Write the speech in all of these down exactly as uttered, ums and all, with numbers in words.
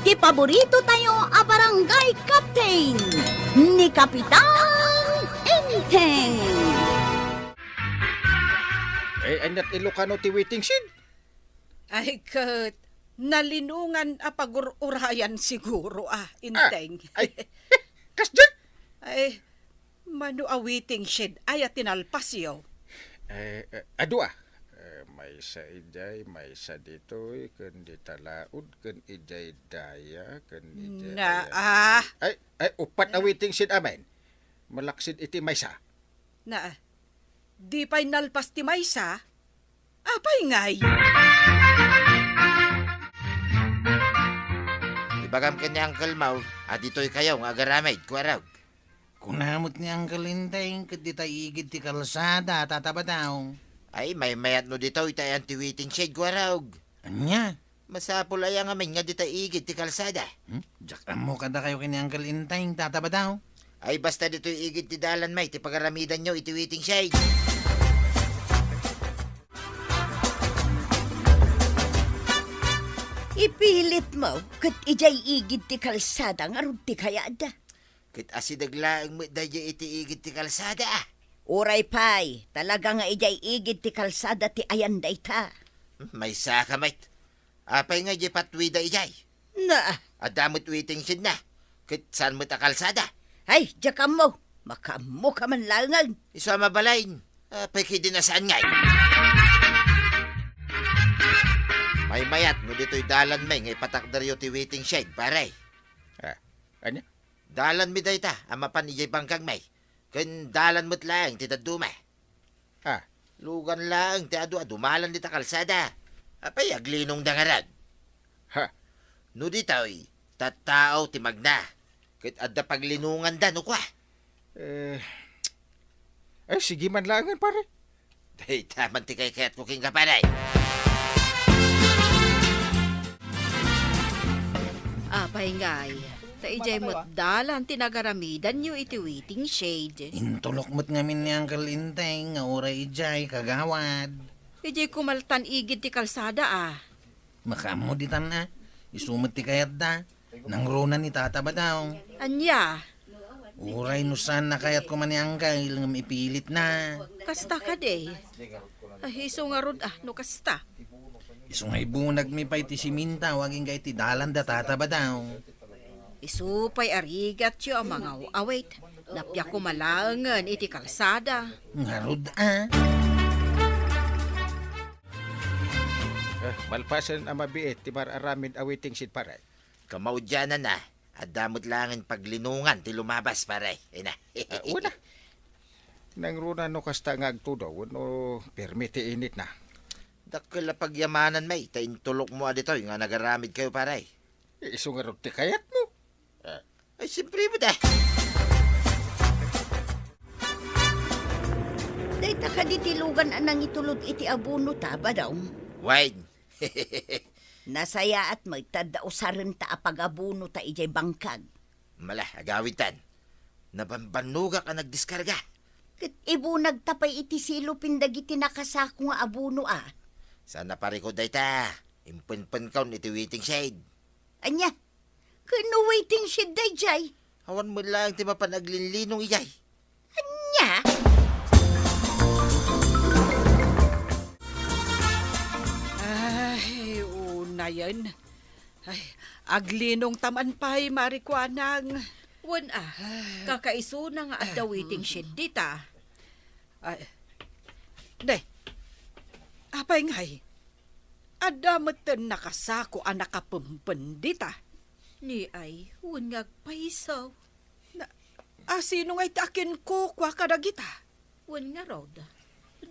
Ti paborito tayo a barangay captain, ni Kapitan Enteng. Eh, ania't Ilocano ti waiting shed? Ay, ket, nalinungan a pagur-urayan siguro, ah, Enteng. Ah, ay, kasdi? Ay, mano a waiting shed aya ti nalpasyo? Eh, eh, adua. Eh, maysa idiay, maysa ditoy, ken dita laud, ken idiay daya, ken idiay Na, aya. Ah. Ay, ay, uppat a waiting shed amin. Malaksid iti maysa. Na, di pay nalpas ti maysa? Apay ngay? Ibagam ken ni Uncle Mau a ditoy kayo nga agaramid, Kuarog. Kuna met ni Uncle Enteng ket dita igid ti kalsada, Tata Badaw. Ay, maymayat no ditoy ta ayan ti waiting shed, Kuarog. Ania? Masapul aya ngamin nga dita igid ti kalsada? Hmm? Diak ammo kadakayo ken ni Uncle Enteng, Tata Badaw. Ay, basta ditoy igid ti dalan may ti pagaramidanyo iti waiting shed. Ipilit mo, ket idiay igid ti kalsada ngarud ti kayatda. Ket asideg laeng met daydiay iti igid ti kalsada, ah. Uray pay, talaga nga idiay igid ti kalsada ti ayan dayta. Hmm, maysa ka met. Apay nga idiay patwida idiay? Na. Adda met waiting shed na. Ket saan met a kalsada? Ay, diak ammo. Makaammo ka man laengen. Isu a mabalin. Apay kadi na saan ngay? Maymayat no ditoy dalan may nga ipatakderyo ti waiting shed, pare. Ah, ania? Dalan mi dayta a mapan idiay bangkag may. Ken dalan met laeng ti dadduma. Ah. Lugan laeng ti adu a dumalan dita kalsada. Apay, aglinong da ngarud. Ha? No ditoy, tattao ti magna. Ket adda paglinonganda no kua. Eh, ay, sige man laengen, pare. Dayta man ti kaykayatko kenka, pare. Apay ngay, ta idiay met dalan ti nagaramidanyo iti waiting shed. Intulok met ngamin ni Uncle Enteng nga uray idiay, kagawad. Idiay kumaltan igid ti kalsada, ah. Makaammo ditan, ah. Isu met ti kayatda. Nangruna ni Tata Badaw. Ania? Uray no saan a kayat koma ni Uncle ngem ipilitna. Kasta kadi? Ay, isu ngarud, ah, no kasta. Isu nga ibunagmi pay ti siminta, agingga iti dalanda, Tata Badaw. Isu pay a rigatyo a mangaw-awit, nappiak koma laengen iti kalsada. Ngarud, ah. Eh, malpasen a mabiit ti mar-aramid a waiting shed, pare. Kamaudiananna, adda met laengen paglinongan ti lumabas, pare. Ina. Ah, wala. Nangruna no kasta nga agtudo, wenno pirmi ti initna. Dakkel a pagyamanan may, ta intulokmo a ditoy nga nagaramidkayo, pare. Isu ngarud ti kayatmo. Ah. Ay, siyempre met, ah. Dayta kadi ti lugan a nangitulod iti abono ta, Badong? Wen. Nasayaat met ta adda usarenta a pag-abono ta idiay bangkag. Mala, agawidtan. Nabambannogak a nagdiskarga. Ket ibunagta pay iti silopen dagiti nakasako nga abono, a. Saan a parikod dayta? Impenpenkon iti waiting shed. Ania? Ken no waiting shed daydiay? Awan met laeng ti mapan aglinlinong idiay. Ania? Ay, unayen. Ay, aglinongta man pay, Mari Kuanang. Wen a, kakaisuna nga adda waiting shed dita. Ay, ne, apay ngay? Adda metten nakasako a nakapempen dita. Ni ay, wen nga agpayso. Na, a, sino ngay ti akinkukua kadagita? Wen ngarud,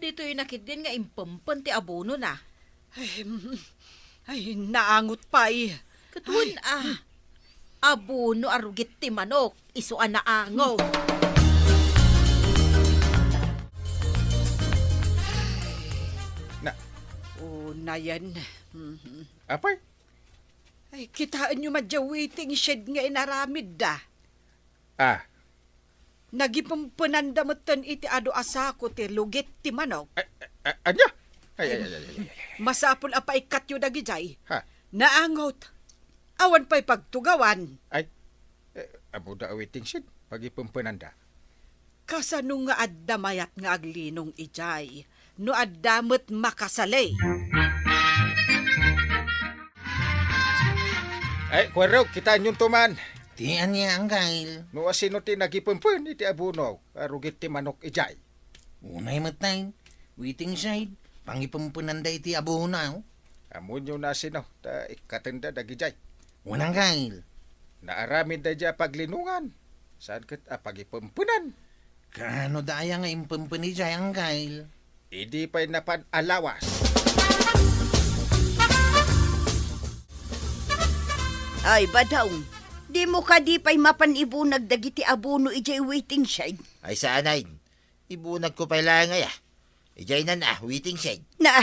ditoy na ketdin nga impempen ti abonona. Ay, mm, ay, naangot pay. Ket wen a, abono a rugit ti manok, isu a naangot. Na. Unayen. Mhm. Apay? Ay, kitaenyo met diay waiting shed nga inaramidda. Ah. Nagipempenanda metten iti adu a sako ti lugit ti manok. A-, a-, a-, ania? Ay, ay, ay, ay, ay, ay. Masapul a paikkatyo dagidiay. Ha? Naangot. Awan pay pagtugawan. Ay, eh, ammoda a waiting shed, pagipempenanda. Kasano nga adda mayat nga aglinong idiay, no adda met makasali? Ay, kuarog, kitaenyon to man. Ti ania, Anggail? No asino ti nagipempen iti abono a rugit ti manok idiay? Unay met, tay. Waiting shed, pangipempenanda iti abono. Ammoenyo no asino, ta ikkatenda dagidiay. Wen, Anggail. Naaramid daydiay a paglinongan, saan ket a pagipempenan. Kaano da aya nga impempen idiay, Anggail? Idi pay napan a lawas. Ay, Badong, dimo kadi pay mapan ibunag dagiti abono idiay waiting shed? Ay, saan, ay. Ibunagko pay laeng aya. Idiay nan a, waiting shed. Na,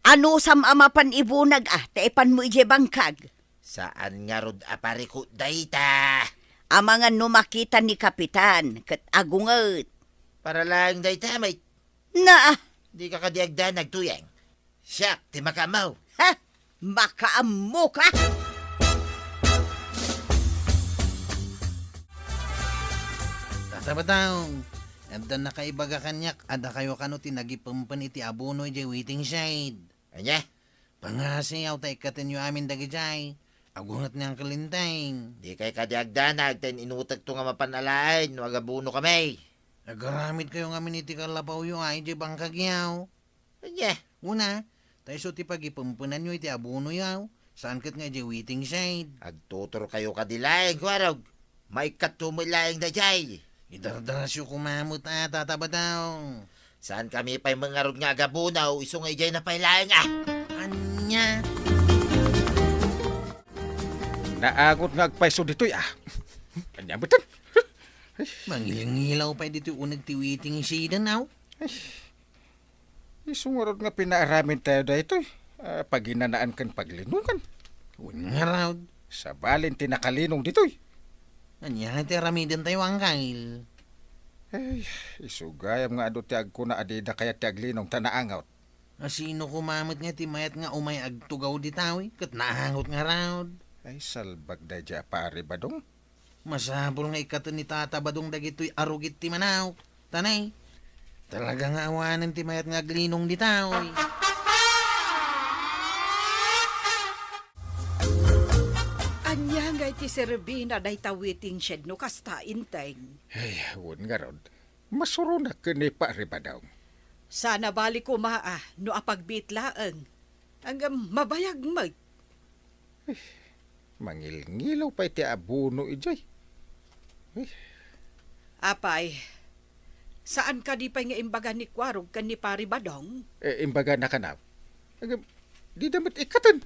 anusam a mapan ibunag a, ta ipanmo idiay bangkag? Saan ngarud a parikut dayta? Amangan no makita ni Kapitan, ket agunget. Para laeng dayta, met. Na, Dika kadi agdanag, Tuyang. Siak ti makaammo. Ha? Makaammoka? Tata Badong, adda nakaibaga kaniak a dakayo kano ti nagipempen iti abono idiay waiting shed. Ania? Pangasiaw ta ikkatenyo amin dagidiay. Agunget ni Uncle Enteng. Dikay kadi agdanag, ta in-inutekto nga mapan alaen no agabono kami. Agaramidkayo ngamin iti kallapawyo a idiay bangkagyo. Ania? Una, ta isu ti pagipempenanyo iti abonoyo, saan ket nga idiay waiting shed. Agtuturkayo kadi laeng, kuarog. Maikkatto met laeng daydiay. Idardarasyo koma met a, Tata Badong. Saan kami pay met ngarud nga agabono, isu nga idiay na pay laeng a. Ania? Naangot nga agpayso ditoy a. Ania metten? Mangilngilaw pay ditoy uneg ti waiting shed, aw? Ay, isu ngarud nga pinaaramidtayo daytoy, a, paginanaan ken paglinongan. Wen ngarud. Sabali ti nakalinong ditoy. Ania nga ti aramidentayo, Anggail? Ay, isu gayam nga adu ti agkuna a dida kayat ti aglinong ta naangot. Asino koma met nga ti mayat nga umay agtugaw dita, ket naangot ngarud? Ay, salbag daydiay a Pari Badong. Masapul nga ikkaten ni Tata Badong dagitoy a rugit ti manok. Tanay, talaga nga awanen ti mayat nga aglinong ditoy. Ania ngay ti serbina dayta waiting shed no kasta, Enteng? Ay, wen ngarud. Masuronak ken ni Pari Badong. Sana bali koma a, no apagbiit laeng. Ngem mabayag met. Eh, mangilngilaw pay ti abono idiay. Eh. Apay, saan kadi pay nga imbaga ni Kuarog ken ni Pari Badong? Eh, imbagana kano. Ngem, dida met ikkaten.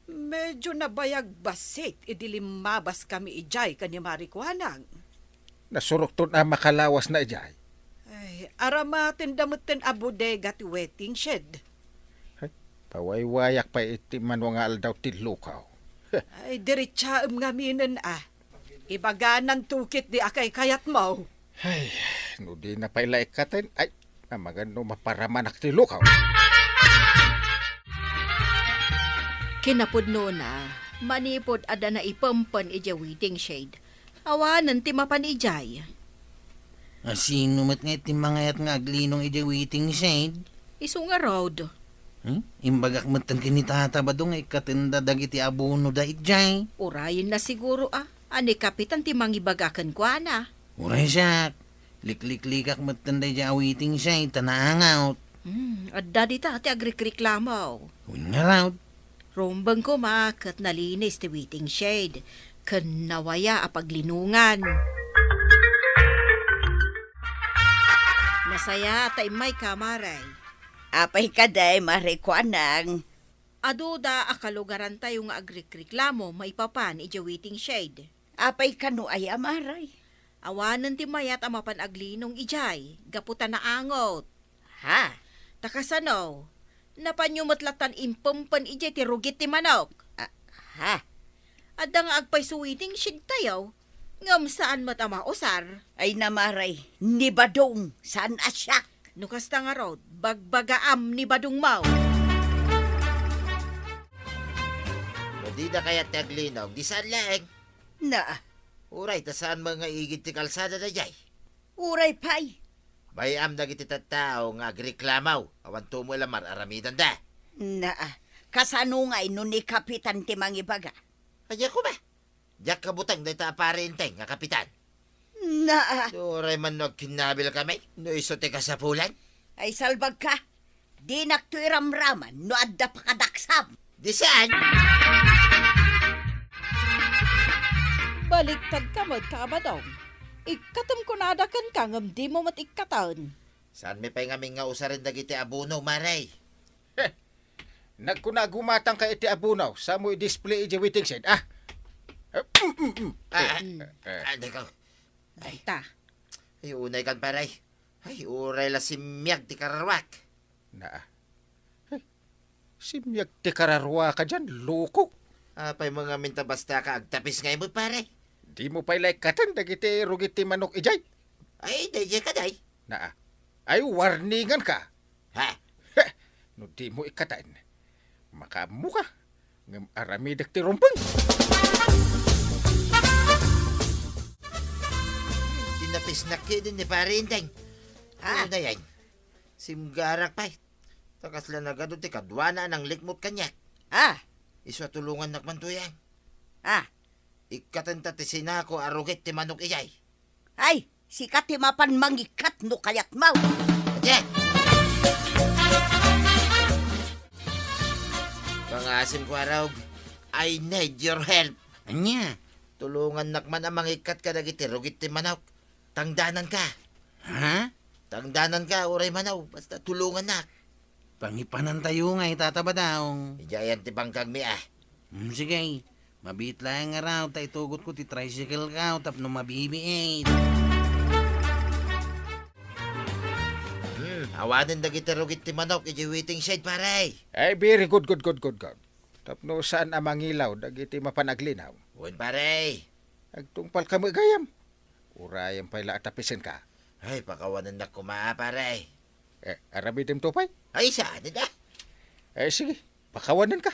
Medyo nabayag bassit idi limmabas kami idiay ken ni Mari Kuanang. Nasurokton a makalawasna idiay. Ay, aramatenda metten a bodega ti waiting shed. Ay, pawaywayak pay iti mano nga aldaw ti lukaw. Ay, diretsaem ngaminen a. Ibagananto ketdi a kaykayatmo. Ay, no dina pay la ikkaten, ay, amangan no maparamanak ti lukaw. Kinapudnona, manipud adda naipempen idiay waiting shed, awanen ti mapan idiay. Asino met nga iti mangayat nga aglinong idiay waiting shed? Isu ngarud. Hmm? Imbagak metten ken ni Tata Badong nga ikkatenda dagiti abonoda idiay. Urayenna siguro a, a ni Kapitan ti mangibaga kenkuana. Uray siak, likliklikak metten daydiay a waiting shed ta naangot. Hmm, adda dita ti agrikriklamo. Wen ngarud. Rumbeng koma ket nalinis ti waiting shed ken nawaya a paglinongan. Nasayaat ta immayka, Mare. Apay kadi, Mare Kuanang? Aduda a kalugarantayo nga agrikriklamo maipapan idiay waiting shed. Apay kano aya, Mare? Awanen ti mayat a mapan aglinong idiay, gapu ta naangot. Ha? Ta kasano? Napanyo met lattan impempen idiay ti rugit ti manok. Ah, ha? Adda nga agpayso waiting shed tayo, ngem saan met a mausar. Ay, Mare, ni Badong, saan a siak. No kasta ngarud, bagbagaam ni Badongmo. No Dida kayat ti aglinog, di saan laeng. Na, Uray, ta saan met nga igid ti kalsada daydiay. Uray pay. Bay-am dagiti tattao nga agreklamo, awan tumoy la mar-aramidanda. Na, kasano ngay no ni Kapitan ti mangibaga? Ania koma? Diak kabuteng dayta a Pare Enteng nga kapitan. Na, Uray man no agkinnabil kami, no isu ti kasapulan. Ay, salbagka. Dinak to iramraman no adda pakadaksam. Di saan? Baliktad ka met, Kabadong. Ikkatem kunada kenka ngem dimo met ikkaten. Saanmi pay ngamin nga usaren dagiti abono, Mare. Heh! Nagkuna a gumatangka iti abono, samo i-display idiay waiting shed, ah? Eh, mm, mm, mm. Ah, Eh, eh. ah, dayta. Dayta. Ay, unay kan, Pare. Ay, uray la simmiag ti kararuak. Na, ah. Ay, simmiag ti kararuak ka diay, loko. Apay met ngamin ta basta ka agtapis ngay mo, Pare? Dimo pay la ikkaten dagiti rugit ti manok idiay. Ay, daydiay kadi. Na, ah. Ay, warningan ka. Ha? Heh! No dimo ikkaten, makaammoka, ngem aramidek ti rumbeng. Tinapisnak ketdin ni Pare Enteng. Ha? Ano na yan? Simgarak pay. Ta kasla nagadu ti kaduana a nanglikmot kaniak. Ah! Isu a tulongannak man to yan. Ah! Ikkatenta ti sinako a rugit ti manok idiay. Ay, sika ti mapan mangikkat no kayatmo. Adi! Pangasim, Kuarog, I need your help. Ania? Tulongannak man a mangikkat kadagiti rugit ti manok. Tangdananka. Ha? Tangdananka, uray mano, basta tulongannak. Pangipanantayo ngay, Tata Badong. Idiayan ti bangkagmi, ah. Hmm, sige. Mabiit laeng ngarud ta itugotko ti tricycle ko tapno mabibiit. Hmm, awanen dagiti rugit ti manok idiay waiting shed, Pare. Ay, very good, good, good, good, good. Tapno saan a mangilaw dagiti mapan aglinaw. Wen, Pare. Agtungpalka met gayam. Urayem pay la a tapisenka. Ay, pakawanennak koma, Pare. Eh, aramidem to pay? Ay, saan ida? Eh, sige, pakawanenka.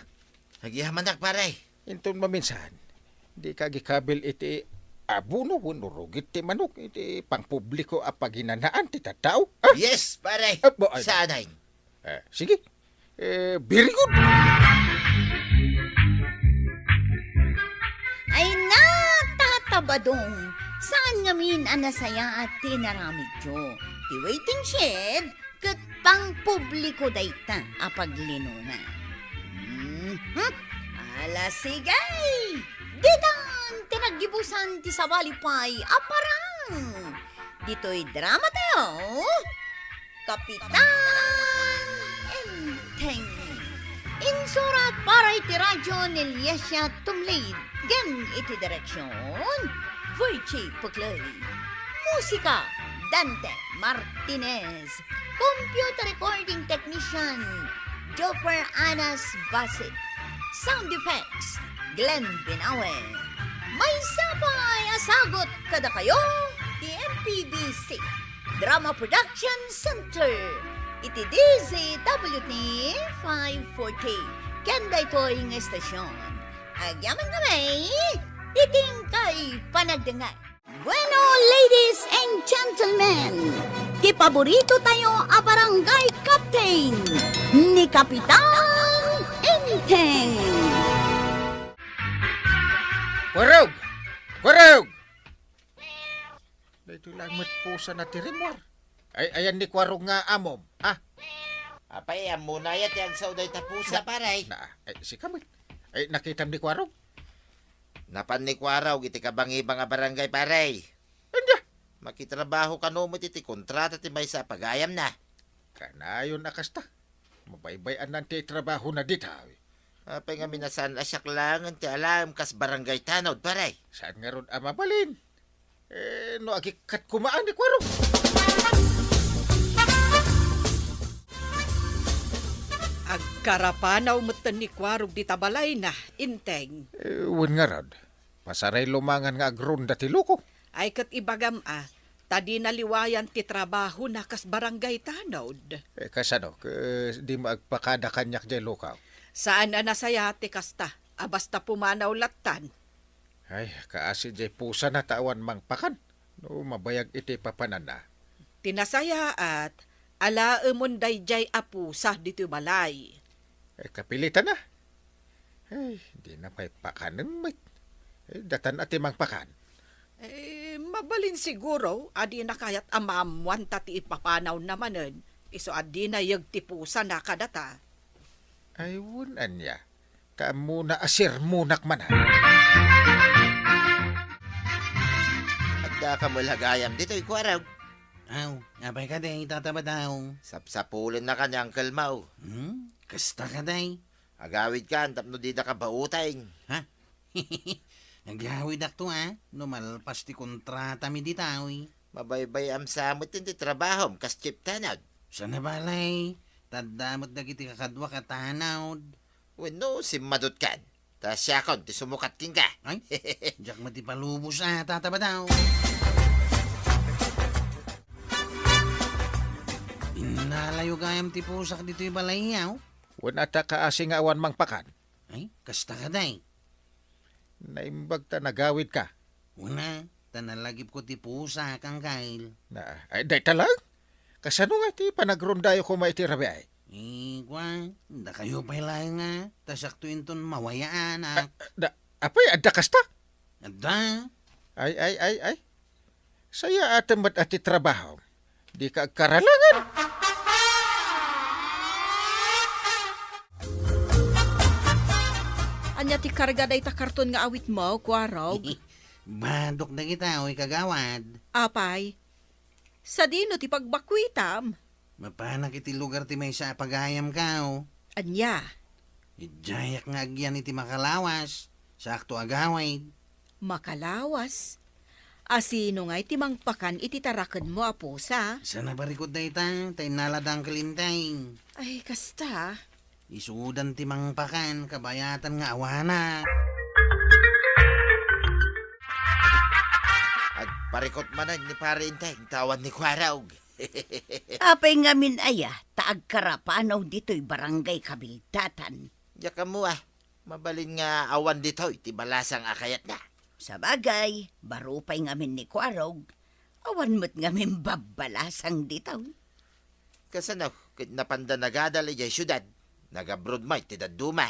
Agyamanak, Pare. Inton maminsan, dika agikabil iti abono wenno rugit ti manok iti pangpubliko a paginanaan ti tattao? Ah! Yes, Pare. Ah, ba, ay, saan? Eh, sige. Eh, very good. Ay, na, Tata Badong, saan ngamin a nasayaat ti inaramidyo? Ti waiting shed ket pangpubliko dayta a paglinongan. Mhm. Ala, sige! Ditan ti naggibusan ti sabali pay a parang. Ditoy drama tayo, Kapitan Enteng. Insurat para iti radyo ni Liesia Tumlid, ken iti direksyon, Virgie Puclay. Musika, Dante Martinez. Computer recording technician, Jopper Anas Basit. Sound effects, Glenn Binawe. Maysa pay a sagut kadakayo ti M P B C Drama Production Center iti D Z W T five forty. Ken daytoy nga estasyon, agyamankami iti inkay panagdengngeg. Bueno, ladies and gentlemen, ti paborito tayo a barangay captain, ni Kapitan Enteng. Kuarog! Kuarog! Daytoy lang met pusa na ti rimmuar. Ay, ayan ni Kuarog nga amom, ha? Apay, ammona aya ti agsao dayta pusa, pare. Na, ay, sika met. Ay, nakitam ni Kuarog? Napan ni Kuarog iti kabangibang a barangay, pare. Ania? Makitrabaho kano met iti kontrata ti maysa a pagayamna. Kanayon a kasta. Mabaybay-anan ti trabahona dita. Apay ngamin a saan a siak laengen ti alaem kas barangay tanod, pare? Saan ngarud a mabalin? Eh, no agikkat koma ni Kuarog. Agkarapanaw metten ni Kuarog dita balayna, Enteng. Eh, wen ngarud, pasaraylo mangan nga agronda ti loko. Ay, ket ibagam a, ta dina liwayan ti trabahona kas barangay tanod. Eh, kasano? Ke-, dimo agpakada kaniak diay lokaw? Saan a nasayaat ti kasta. a basta pumanaw lattan. Ay, kaasi jay pusana ta awan mangpakan no mabayag iti papananna. Ti nasayaat, alaemon dayjay a pusa ditoy balay. Eh, kapilitan na. Ay, di na pay pakanen met. Eh, datan a ti mangpakan. Eh, mabalin siguro a di na kayat a maammuan ta ti ipapanaw na manen, isu a di nayeg ti pusana kadata. Ay, wen ania. Ta ammona a sirmonak man, ha? Adda ka met la gayam ditoy, Kuarog? Aw, apay kadi, Tata Badaw? Sapsapulenna ka ni Uncle Mau. Hmm? Kasta kadi? Agawidkan tapno didaka bauteng. Ha? Agawidakto, a? No malpas ti kontratami ditoy. Mabaybay-am sa met ti trabahom kas chief tanod. Saan a balay, ta adda met dagiti kakaduak a tanod. Wenno, simmadutkan. Ta siakon ti sumukat kenka. Ay, diak met ipalubos a, Tata Badaw. Innalayo gayam ti pusak ditoy balay, aw? Wen, adda kaasi nga awan mangpakan? Ay, kasta kadi? Naimbag ta nagawidka. Wen a, ta nalagipko ti pusak, Uncle. Na, ay, dayta lang? Kasano nga iti panagrondayo koma iti rabii? Eh, kua, dakayo pay laeng a, ta siakto inton mawayaanak. Ah, da, apay, adda kasta? Adda. Ay, ay, ay, ay. Sayaatem met a ti trabahom. Dika agkaralangan. Ania ti karga dayta karton nga awitmo, Kuarog? Badok dagita, oy, kagawad. Apay, sadino ti pagbakuitam? Mapanak iti lugar ti maysa a pagayamko. Ania? Idiayak nga agyan iti makalawas, saakto a gawid. Makalawas? A sino ngay ti mangpakan iti tarakenmo a pusa? Saan a parikut dayta, ta innala da Uncle Enteng. Ay, kasta. Isudan ti mangpakan, kabayatan nga awanak. Agparikut manen ni Pare Enteng, ta awan ni Kuarog. Apay ngamin aya ta agkarapanaw ditoy barangay kabildatan? Diak ammo a, mabalin nga awan ditoy ti balasang a kayatna. Sabagay, baro pay ngamin ni Kuarog, awan met ngamin babbalasang ditoy. Kasano, ket napanda nagadal idiay siudad, nagabroad met ti dadduma.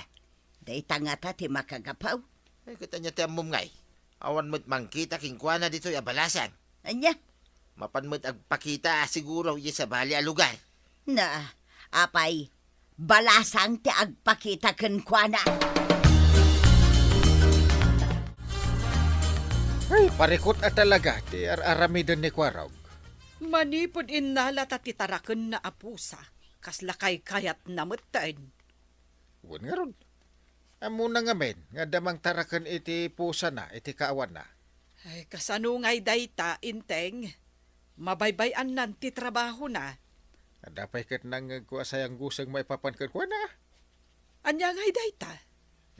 Dayta ngata ti makagapu. Ay, ket ania ti ammom ngay? Awan met mangkita kenkuana ditoy a balasang. Ania? Mapan met agpakita a siguro idiay sabali a lugar. Na, apay, balasang ti agpakita kenkuana. Ay, parikut a talaga ti ar-aramiden ni Kuarog. Manipud innalata ti tarakenna a pusa, kasla kaykayatna metten. Wen ngarud, ammona ngamin nga adda mangtaraken iti pusana iti kaawanna. Ay, kasano ngay dayta, Enteng? Mabaybay-annan ti trabahona. Adda pay ket nangngegko a sayangguseng maipapan kenkuana. Ania ngay dayta?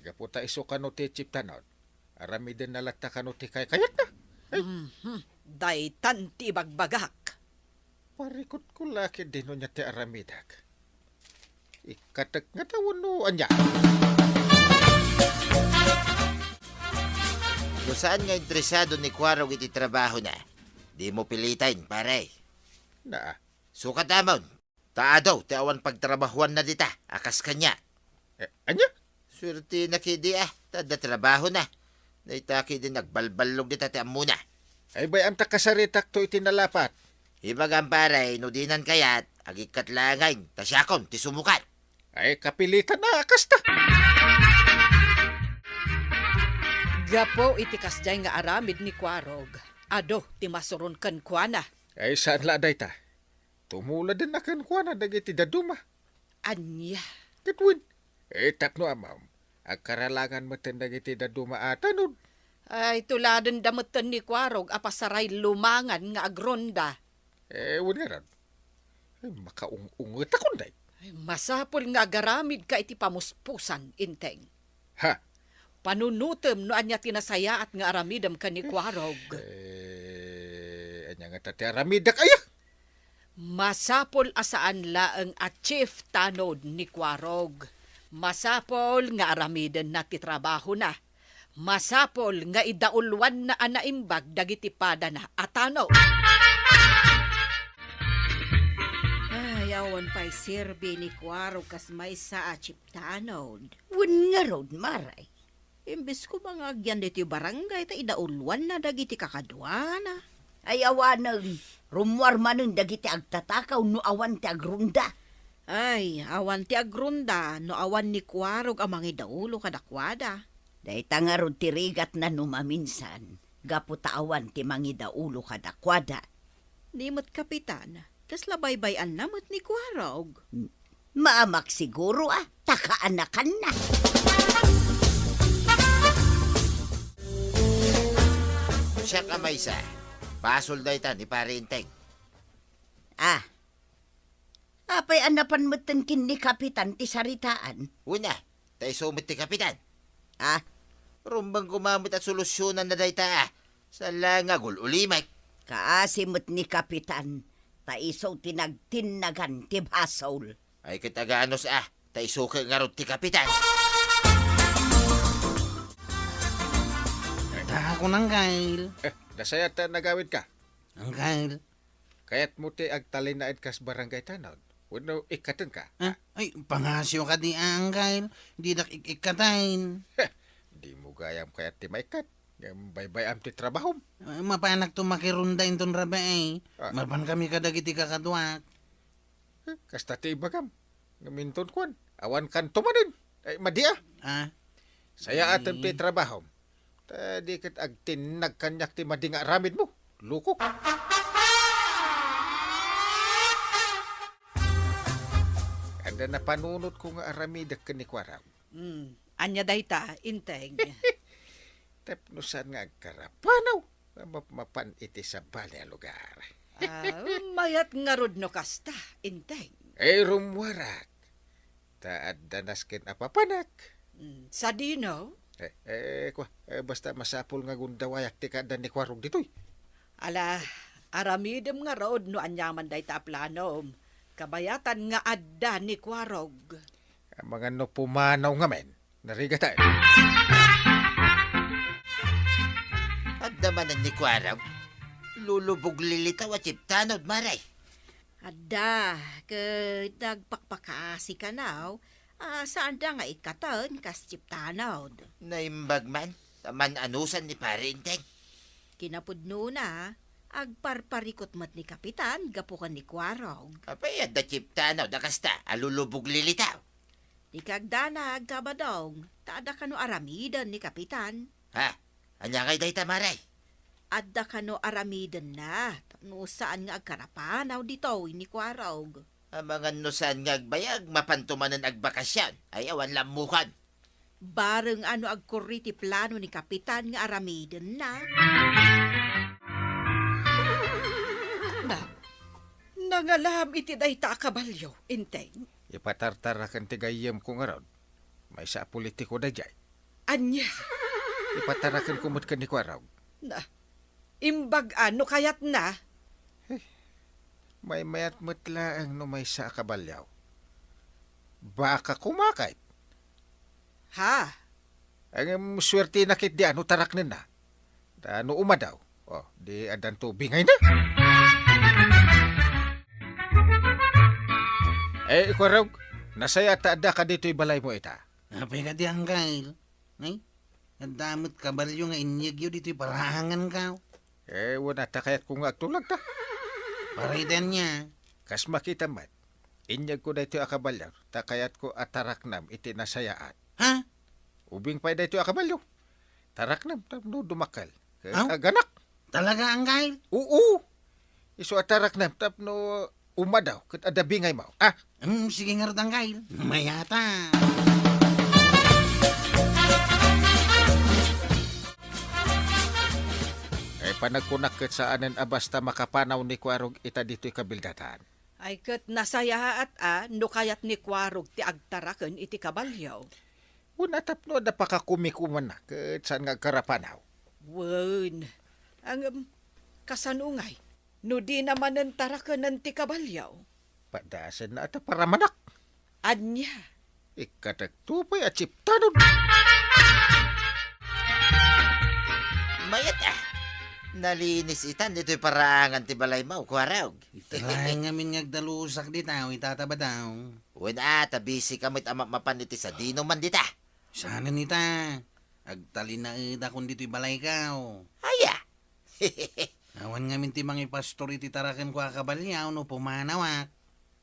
Gapu ta isu kano ti chief tanod, aramidenna latta kano ti kaykayatna. Ay. Mhm. Daytan ti ibagbagak. Parikutko la ketdi no ania ti aramidek. Ikkatek ngata wenno ania? No saan nga interesado ni Kuarog iti trabahona, dimo piliten, pare. Naa. Sukat amon, ta adu ti awan pagtrabahuanna dita a kas kaniak. Eh, ania? Suertena ketdi a, ta adda trabahona. Dayta ketdi nagbalballog dita ti ammona. Ay, bay-am ta kasaritakto iti nalapat. Ibagam, pare, no dinan kayat, agikkat laengen, ta siakon ti sumukat. Ay, kapilitan a kasta. Gapu iti kasdiay nga aramid ni Kuarog, adu ti masuron kenkuana. Ay, saan la dayta? Tumuladenna kenkuana dagiti dadduma. Ania? Ket wen, eh, tapno ammom, agkaralangan metten dagiti dadduma a tanod. Ay, tuladenda metten ni Kuarog a pasaray lumangan nga agronda. Eh, wen ngarud. Ay, makaung-ungetakon, day. Ay, masapul nga agaramidka iti pamuspusan, Enteng. Ha? Panunotem no ania ti nasayaat nga aramidem ken ni Kuarog. Eh, ania ngata ti aramidek aya? Masapul a saan laeng a chief tanod ni Kuarog. Masapul nga aramidenna ti trabahona. Masapul nga idauluanna a naimbag dagiti padana a tano. Ay, awan pay serbi ni Kuarog kas maysa a chiptanod. Wen ngarud, Maray. Imbes koma nga agyan ditoy barangay ta idauluanna dagiti kakaduana. Ay, awanen, rummuar manen dagiti agtatakaw no awan ti agrunda. Ay, awan ti agrunda no awan ni Kuarog a mangidaulo kadakuada. Dayta ngarud ti rigatna no maminsan, gapu ta awan ti mangidaulo kadakuada. Ni met Kapitan, kasla baybay-anna met ni Kuarog. Maamak siguro a, ta kaanakanna. Siak a maysa, basol dayta ni Pare Enteng. Ah, apay a napan metten ken ni Kapitan ti saritaan? Wen a, ta isu met ti Kapitan. Ah? Rumbeng koma met a solusyonanna dayta a. Saan la nga agul-ulimek. Kaasi met ni Kapitan, ta isu ti nagtinnagan ti basol. Ay ket aganus a, ta isu ket ngarud ti Kapitan. Dako, Angkel. Eh, nasayaat ta nagawidka. Angkel. Kayatmo ti agtalinaed kas barangay tanod? Wenno ikkatenka? Ah, ay, pangasiw kadi, Angkel. Didak ik-ikkaten. Heh, dimo gayam kayat ti maikkat. Ngem baybay-am ti trabahom. Ah, mapanakto makirunda inton rabii. Ah. Mapankami kadagiti kakaduak. Eh, kasta ti ibagam. Ngem inton kuan, awan kanto manen. Ay, madi a. Ah. Sayaatem ti trabahom. Ta di ket agtinnag kaniak ti madi nga aramidmo. Lukok. Adda napanunotko nga aramidek ken ni Kuarog. Hmm. Ania dayta, Enteng? Tapno saan nga agkarapanaw nga mapmapan iti sabali a lugar. Ah, mayat ngarud no kasta, Enteng. Eh, rummuarak. Ta adda nasken a papanak. Mm, sadino? Eh, eh, kua, eh, basta masapul nga gundawayak ti kaadda ni Kuarog ditoy. Ala, aramidem ngarud no aniaman dayta a planom. Kabayatan nga adda ni Kuarog. Amangan no pumanaw ngamin, narigatan. Adda manen ni Kuarog, lulubog lilitaw a chiptanod, Maray. Adda, ket nagpakpakasi kanaw, a, saanda nga ikkaten kas chiptanod. Naimbag man, ta man-anusan ni Pare Enteng. Kinapudnona, agparparikut met ni Kapitan gapu ken ni Kuarog. Apay adda chiptanod a kasta a lulubog lilitaw? Di kagdanag, Kabadong, ta adda kano aramiden ni Kapitan. Ha? Ania ngay dayta, Maray? Adda kano aramidenna, tapno saan nga agkarapanaw ditoy ni Kuarog. Amangan no saan nga agbayag, mapanto manen agbakasyon. Ay, awan lammukan. Bareng a no agkurri ti plano ni Kapitan nga aramidenna. Na, nangalam iti dayta a kabalio, Enteng. Ipatartaraken ti gayyemko ngarud. Maysa a politiko daydiay. Ania? Ipatarakenko met ken ni Kuarog. Na, imbag-an no kayatna. Eh, maymayat met laeng no maysa a kabalio. Baka kumakit. Ha? Ngem suertena ketdi a no taraknenna. Ta no umadaw, oh, di addanto bingayna. Eh, Kuarog, nasayaat ta addaka ditoy balaymo ita. Apay kadi, Angkel? Ay, adda met kabalio nga inyegyo ditoy paraangan, kaw. Eh, wen a ta kayatko nga agtulagta. Para iti ania? Kas makitam met, inyegko daytoy a kabalio, ta kayatko a taraknam iti nasayaat. Ha? Ubing pay daytoy a kabalio. Taraknam tapno dumakkel ket Aw? Aganak. Talaga, Angkel? Oo. Isu a taraknam tapno umadaw ket adda bingaymo. Ah? Hmm, sige ngarud, Angkel. Mayata. Eh, panagkunak ket saanen a basta makapanaw ni Kuarog ita ditoy kabildatan. Ay ket nasayaat a no kayat ni Kuarog ti agtaraken iti kabalio. Wen a tapno adda pakakumikumanna ket saan nga agkarapanaw. Wen, ngem, kasano ngay no dina manen tarakenen ti kabalio? Padasenna a ta paramanak. Ania? Ikkatekto pay a chiptanon. Mayat, ah. Nalinis itan ditoy paraangan ti balaymo, Kuarog. Ita laeng ngamin nga agdalusak dita, o itata Badaw. Wen a, ta busy ka met a mapmapan iti sadino man dita. Saan ita? Agtalinaedakon ditoy balayko. Aya? Awan ngamin ti mangipastor iti tarakenko a kabalio no pumanawak.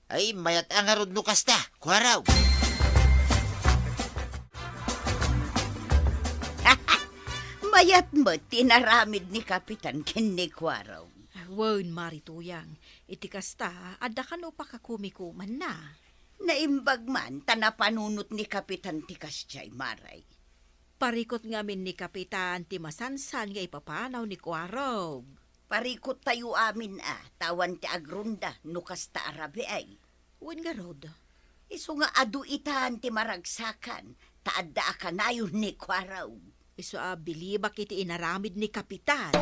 Ay, mayat a ngarud no kasta, Kuarog. Mayat met ti inaramid ni Kapitan ken ni Kuarog. Wen, Mari Tuyang, iti kasta, adda kano pakakumikumanna. Naimbag man ta napanunot ni Kapitan ti kasdiay, Mari. Parikut ngamin ni Kapitan ti masansan nga ipapanaw ni Kuarog. Parikuttayo amin a, ta awan ti agrunda no kasta a rabii. Wen ngarud. Isu nga adu itan ti maragsakan, ta adda a kanayon ni Kuarog. Isu a bilibak iti inaramid ni Kapitan.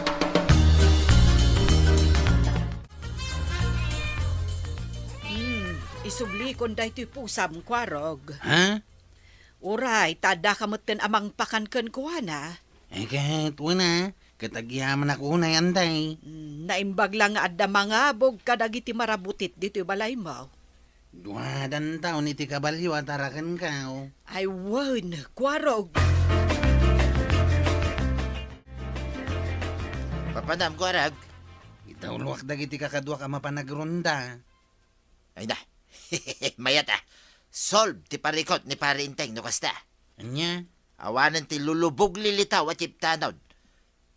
Hmm, isublikon daytoy pusam, Kuarog. Ha? Uray, ta addaka metten a mangpakan kenkuana. Ay, ket, wen a, ket agyamanak unay, anday. Hmm, naimbag la nga adda mangabog kadagiti marabutit ditoy balaymo. Duadan taon iti kabalio a tarakenko. Ay, wen, Kuarog. Papanam, Kuarog. Itawloak dagiti kakaduak a mapanagrunda. Ay na. Mayat a. Solve ti parikut ni Pari Enteng no kasta. Ania? Awanen ti lulubog lilitaw a chiptanon.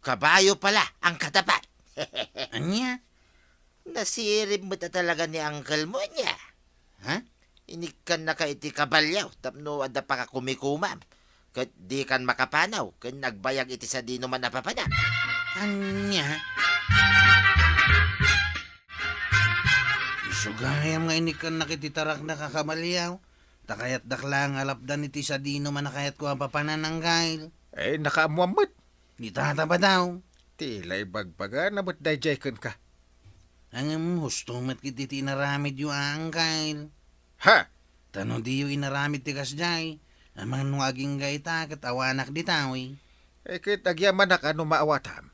Kabayo pala ang katapat. Ania? Nasirib met a talaga ni uncle mo, ania? Ha? Inikkannaka iti kabalio tapno adda pakakumikumam. Ket dikan makapanaw ken agbayag iti sadino man a papanam. Ania? Isu gayam nga inikkannak iti taraknak a kabalio, ta kayatdak laeng a lapdan iti sadino man a kayatko a papanan, Anggail. Eh, nakaammoam met. Ni Tata Badaw. Ti la ibagbagana met daydiay kenka. Ngem husto met ket iti inaramidyo a, Anggail. Ha? Ta no diyo inaramid ti kasdiay, amangan no agingga ita ket awanak dita, wi. Eh, ket agyamanak a no maawatam.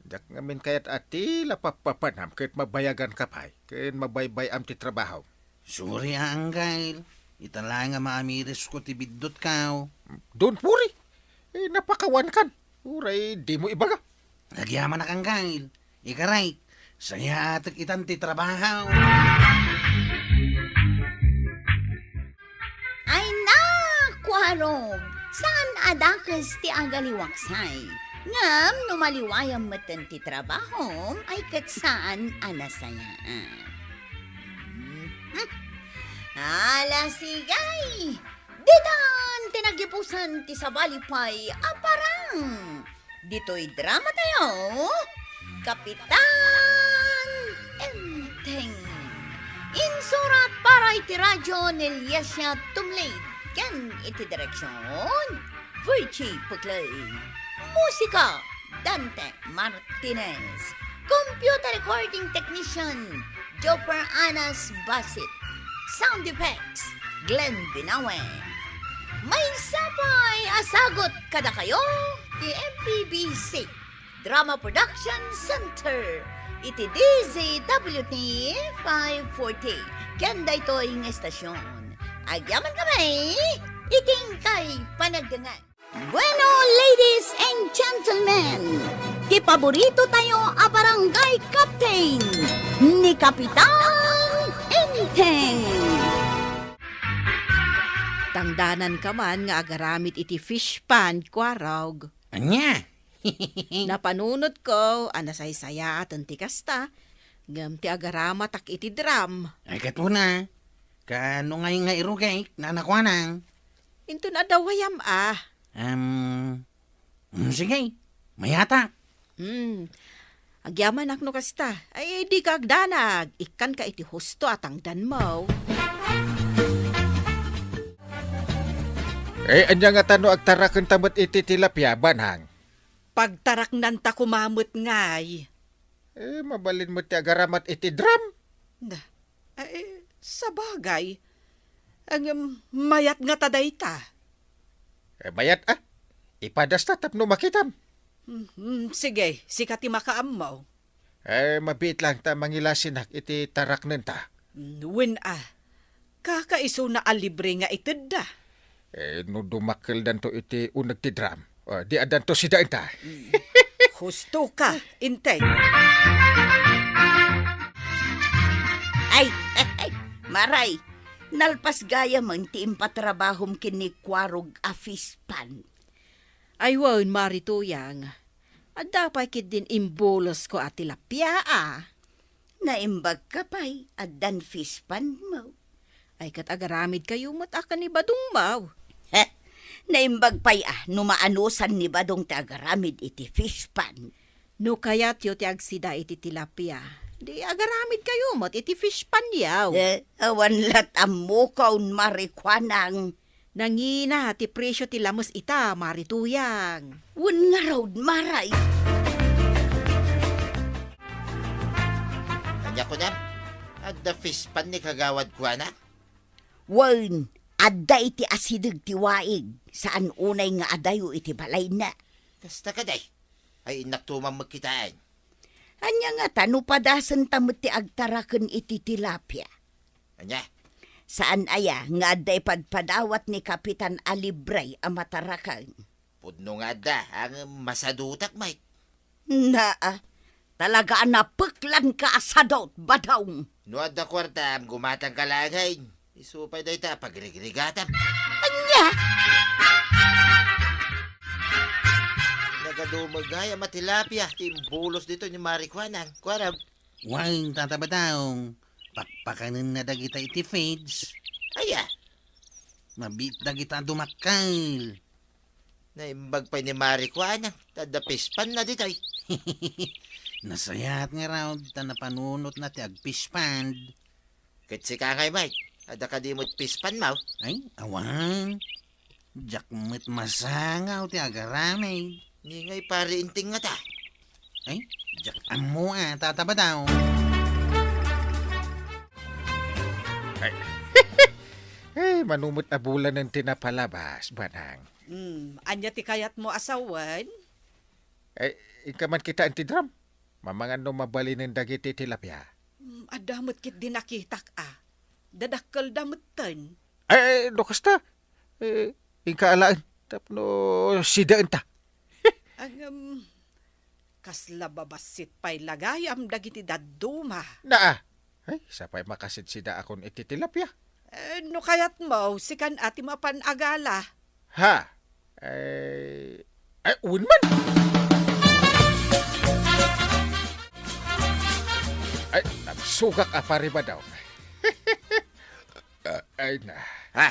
Diak ngamin kayat a ti la pappapanam ket mabayaganka pay ken mabaybay-am ti trabahom. Sorry a, Anggail. Ita laeng a maamirisko ti biddutko. Don't worry. Eh, napakawankan. Uray, dimo ibaga. Agyamanak, Anggail. Ikarek, sayaatek itan ti trabaho. Ay na, Kuarog, saan a dakes ti agaliwaksay. Ngem no maliwayam metten ti trabahom, ay ket saan a nasayaan. Hmm. Ala, sige. Ditan ti nagipusan ti sabali pay a parang. Ditoy drama tayo, Kapitan Enteng. Insurat para iti radyo ni Liesia Tumlid ken iti direksyon, Virgie Puclay. Musika, Dante Martinez. Computer recording technician, Joper Anas Basit. Sound effects, Glenn Binawe. Maysa pay a sagut kadakayo ti M P B C Drama Production Center iti D Z W T five forty. Ken daytoy nga estasyon. Agyaman kami iti inkay panagdangan. Bueno, ladies and gentlemen, ti paborito tayo a barangay captain, ni Kapitan Enteng. Tangdananka man nga agaramid iti fish pond, Kuarog. Ania? Napanunotko a nasaysayaaten ti kasta, ngem ti agaramatak iti drum. Ay, ket una, kaano ngay nga irugek, nanakuanang? Inton adda wayam a. Em, mm, sige, mayata. Hmm. Agyamanak no kasta. Ay, dika agdanag. Ikkanka iti husto a tangdanmo. Eh, ania ngata no agtarakenta met iti tilapia, Banang? Pagtaraknanta koma met ngay. Eh, mabalin met ti agaramat iti drum? Na, eh, sabagay. Ngem, mayat ngata dayta? Eh, mayat, a. Ipadasta tapno makitam. Mhm, sige, sika ti makaammo. Eh, mabiit laeng ta mangilasinak iti taraknenta. Mm, wen a. Kakaisuna a libre nga itedda. Eh, no dumakkeldanto iti uneg ti drum, eh, di addanto sidaenta. Mm. Husto ka, Inteng. Ay, ay, ay, Maray, nalpas gayam ti impatrabahom ken ni Kuarog a fish pond. Ay wen, Mari Tuyang. Adda pay ketdin imbulosko a tilapia, a. Naimbagka pay, addan fish pond mo. Ay, ket agaramidkayo met a ken ni Badong mo. He, naimbag pay a no maanosan ni Badong ti agaramid iti fish pond. No kayatyo ti agsida iti tilapia, di agaramidkayo met iti fish pond yaw. Eh, awan lat ammokon, Mari Kuanang. Nangina ti presio ti lames ita, Mari Tuyang. Wen ngarud, Maray. Ania kunam? Adda fish pond ni Kagawad Kuanang? Wen, adda iti asideg ti waig, saan unay nga adayo iti balayna. Kasta kadi? Ay, innak tumang met kitaen. Ania ngata no padasenta met ti agtaraken iti tilapia? Ania? Saan aya nga adda ipadpadawat ni Kapitan a libre a mataraken? Pudno nga adda, ngem masadutak, Mike. Naa, talaga a napeklanka a sadut, Badong. No adda kuartam, gumatangka laeng. Isu pay dayta, pagrigrigatam. Ania? Nagadumeggayam a tilapia ti imbulos ditoy ni Mari Kuanang. Kuarag. Wen, Tata Badong, pakpakanenna dagita iti feeds. Aya? Mabiit dagita a dumakkel. Naimbag pay ni Mari Kuanang, ta adda fish pond na ditoy. Nasayaat ngarud ta napanunotna ti ag-fish pond. Ket sika ngay, Mike, adda kadi met fish pond mo? Ay, awan. Diak met masangaw ti agaramid. Ni ngay, Pari Inteng ngata? Ay, diak ammo a, Tata Badong. Ay. Ay, mano met a bulanen ti napalabas, Banang. Hmm, ania ti kayatmo a sawen? Ay, inka man kitaen ti drum. Mamangan no mabalinen dagiti tilapia. Hmm, adda met ketdi nakitak a. Dadakkelda metten. Ay, ay, no kasta, eh, inka alaen tapno sidaenta. Ngem, kasla babassit pay la gayam dagiti dadduma. Naa. Ay, sapay makasidsidaakon iti tilapia. Eh, no kayatmo, sikan a ti mapan agala. Ha? Eh, ay, wen man. Ay, nagsugak a, Pari Badong. Ah, ay na. Ha?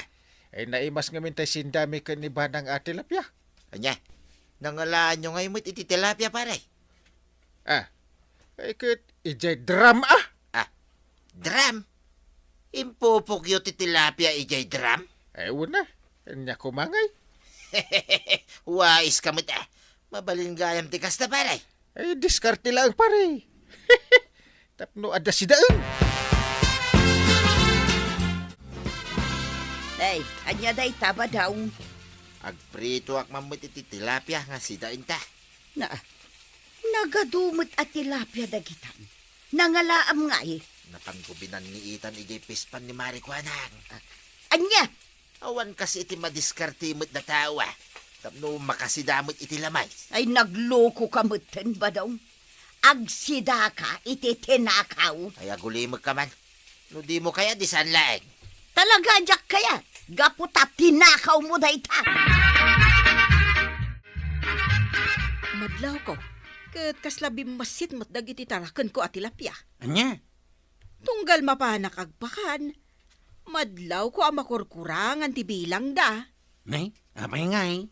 Ay, naimas ngamin tay sindami ken ni Banang a tilapia. Ania? Nangalaanyo ngay met iti tilapia, pare? Ah, ay ket idiay drum a. Ah, drum? Impupokyo ti tilapia idiay drum? Ay, wen a. Ania koma ngay? Wais ka met a. Mabalin gayam ti kasta, pare. Ay, diskarte laeng, pare. Tapno adda sidaen. Ay, ania dayta, Badong? Agpritoak man met iti tilapia nga sidaenta. Na, nagadu met a tilapia dagitam. Nangalaam ngay. Napanko binanniitan idiay fish pond ni Mari Kuanang. Ah, ania? Awan kas iti madiskarte met a tao a tapno makasida met iti lamay. Ay, naglokoka metten, Badong. Agsidaka iti tinakaw. Ay, agulimekka man. No dimo kaya, di saan laeng. Talaga, diak kaya. Gapu ta tinakawmo dayta. Madlawko, ket kasla bimmassit met dagiti tarakenko a tilapia. Ania? Tunggal mapanak agpakan, madlawko a makurkurangan ti bilangda. Nay, apay ngay?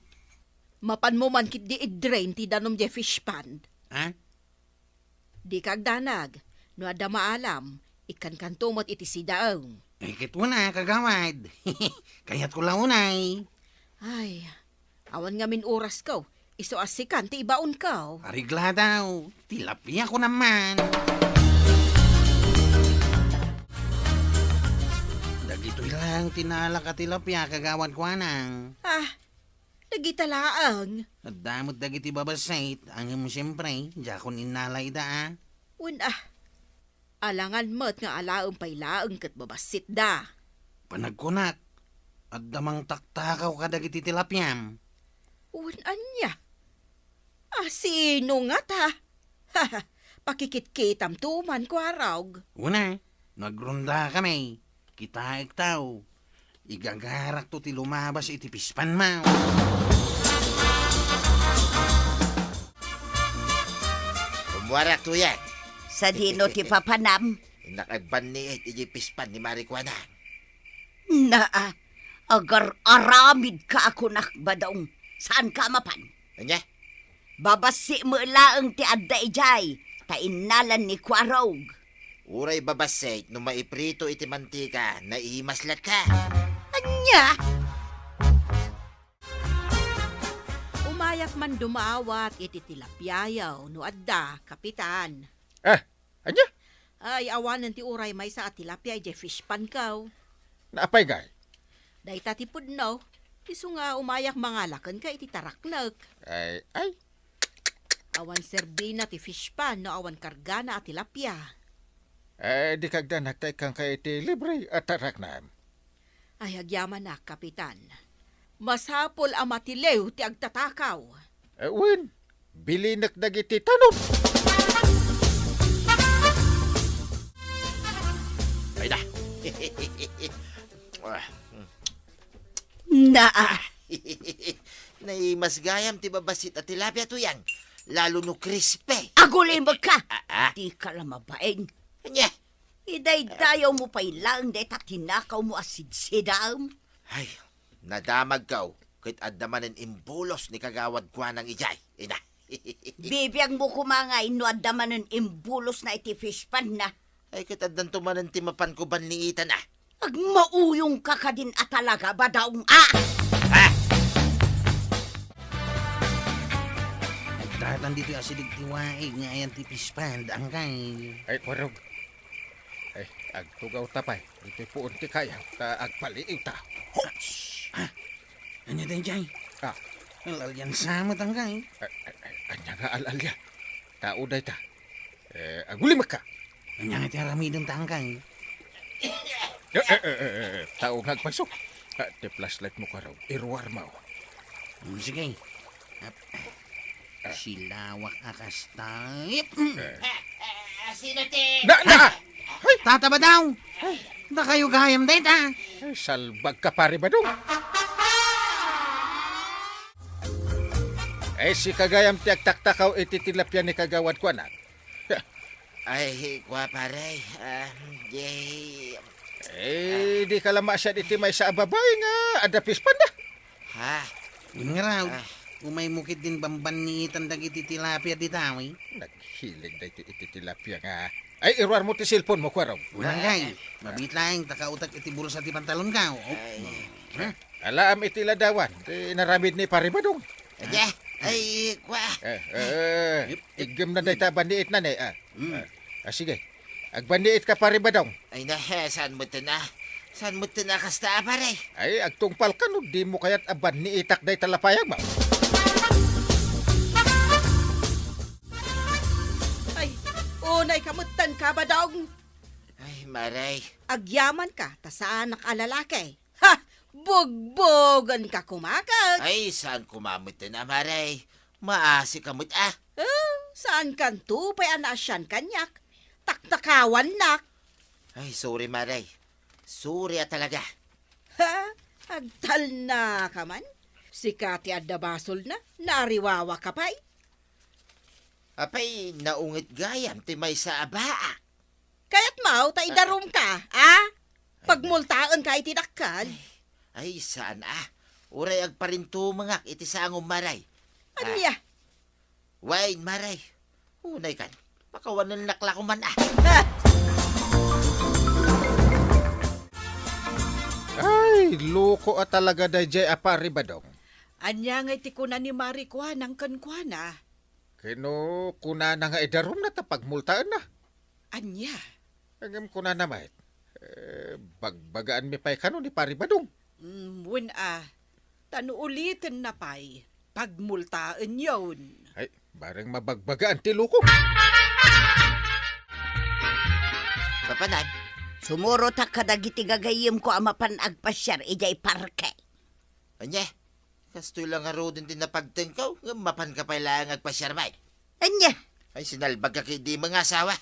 Mapanmo man ketdi i-drain ti danum diay fish pond. Ha? Dika agdanag. No adda maalam, ikkankanto met iti sidaem. Ay, ket wen a, kagawad. Kayatko la unay. Ay, awan ngamin orasko. Isu a sikan ti ibaonko. Aregladaw, tilapia ko naman. Dagiti Toy laeng ti nalak a tilapia, Kagawad Kuanang. Ah, dagita laeng. Adda met dagiti babassit, ngem siempre, diakon innala ida, a. Wen, ah, alangan met nga alaem pay laeng ket babassitda. Panagkunak, adda mangtaktakaw kadagiti tilapiam. Wen, ania? A, sino ngata? Pakikitkitamto man, Kuarog. Una, no agrondakami, kitaekto. Igagarakto ti lumabas iti fishpondmo. Ummuarak, Tuyang. Sadino ti papanam? Innak agbanniit iti fishpond ni Mari Kuanang. Naa, agar-aramidka a kunak, Badong. Saanka a mapan? Ania? Babassit met laeng ti adda idiay, ta innalan ni Kuarog. Uray babassit no maiprito iti mantika, naimas latta. Ania? Umayak man dumawat iti tilapiayo no adda, Kapitan. Ah, ania? Ay, awanen ti uray maysa a tilapia idiay fishpondko. Naapay ngay? Dayta ti pudno, isu nga umayak mangala kenka iti taraknek. Ay, ay. Awan serbina ti fishpond no awan kargana a tilapia. Eh, di kagdanag ta ikkanka iti libre a taraknam. Ay, agyamanak, Kapitan. Masapul a matiliw ti agtatakaw. Eh, wen, bilinek dagiti tanod. Ay da. Ah. Naa. Naimas gayam ti babassit a tilapia, Tuyang. Lalo no crispy. Agulimekka! Ah, ah. Dika la mabain. Ania? Idaydayawmo pay laeng dayta tinakawmo a sidsidaem. Ay, nadamagko ket adda manen imbulos ni Kagawad Kuanang idiay, ina. Bibiagmo koma ngay no adda manen imbulosna iti fishpondna. Ay, ket addanto manen ti mapanko banniitan, a. Agmauyongka kadin a talaga, Badong, a! Ah! Nagdatan ditoy asideg ti waig nga ayan ti fishpond, angkay. Ay, Kuarog. Ay, agtugawta pay. Ditoy puon ti kayaw, ta agpaliiwta. Hops! Ah, ania daydiay? Ah. Al-alian sa met, angkay. Ay, ay, ay, ania nga al-alia? Tao dayta. Eh, agulimekka. Ania nga ti aramidenta, angkay? Eh, eh, eh, eh, eh, tao nga agpayso. Ah, ti flashlight mo, Kuarog. Iruarmo. Hmm, sige. Ap-, ah. Silawak a kasta. Ip-, mm. Eh. Ah, ah, sino ti? Na, na! Ay! Tata Badong! Dakayo gayam dayta. Ay, salbagka, Pare Badong. Ay, sika gayam ti agtaktakaw iti tilapia ni Kagawad Kuanang. Ay, kua, pare. Ah, di... Eh, dika la maasian iti maysa a babai nga adda fishpondda. Ha? Wen ngarud, ah, umaymo ketdin bambanniitan dagiti tilapia dita, wi. Naghilig daytoy iti tilapia nga. Ay, iruarmo ti cellphone mo, Kuarog. Wen, angkay. Mabiit laeng ta kautak iti bulsa ti pantalonko. Oh. Ay. Ha? Alaam iti ladawan ti inaramid ni Pare Badong. Adi, ay, kua. Eh, eh, eh. Ip, ip. Iggemna dayta banniitna, ne, ah. Hmm. Ah, ah, sige. Agbanniitka, Pare Badong. Ay, na, eh, saan metten a? Saan metten a kasta, pare? Ay, agtungpalka no dimo kayat a banniitak dayta lapayagmo. Ay, unayka metten, Kabadong. Ay, maray. Agyamanka, ta saanak a lalaki. Ha! Bugbogenka koma ket. Ay, saan koma metten a, maray. Maasika met a. Eh, saankanto pay a naasian kaniak. Taktakawannak. Ay, sorry, maray. Sorry a talaga. Ha? Agtalnaka man? Sika ti adda basolna, naariwawaka pay. Apay, naunget gayam ti maysa a baak. Kayatmo ta idarumka, a? Pagmultaenka iti dakkel. Ay, ay, saan a. Uray agparintumengak iti sangom, maray. Ania? Ah. Wen, maray. Unaykan. Pakawanennak la koman a. Ah! Ay, loko a talaga daydiay a Pare Badong. Ania ngay ti kuna ni Mari Kuanang kenkuana? Ken no kunana nga idarumna ta pagmultaenna. Ania? Ngem kunana met, Eh, bagbagaanmi pay kano ni Pari Badong. Mm, wen a, ta no ulitenna pay, pagmultaenyon. Ay, bareng mabagbagaan ti loko. Mapanan, sumurotak kadagiti gagayyemko a mapan agpasiar idiay parke. Ania? Kastoy la ngaruden ti napagtengko, ngem mapanka pay laeng agpasiar met. Ania? Ay, sinalbagka ketdi met nga asawa.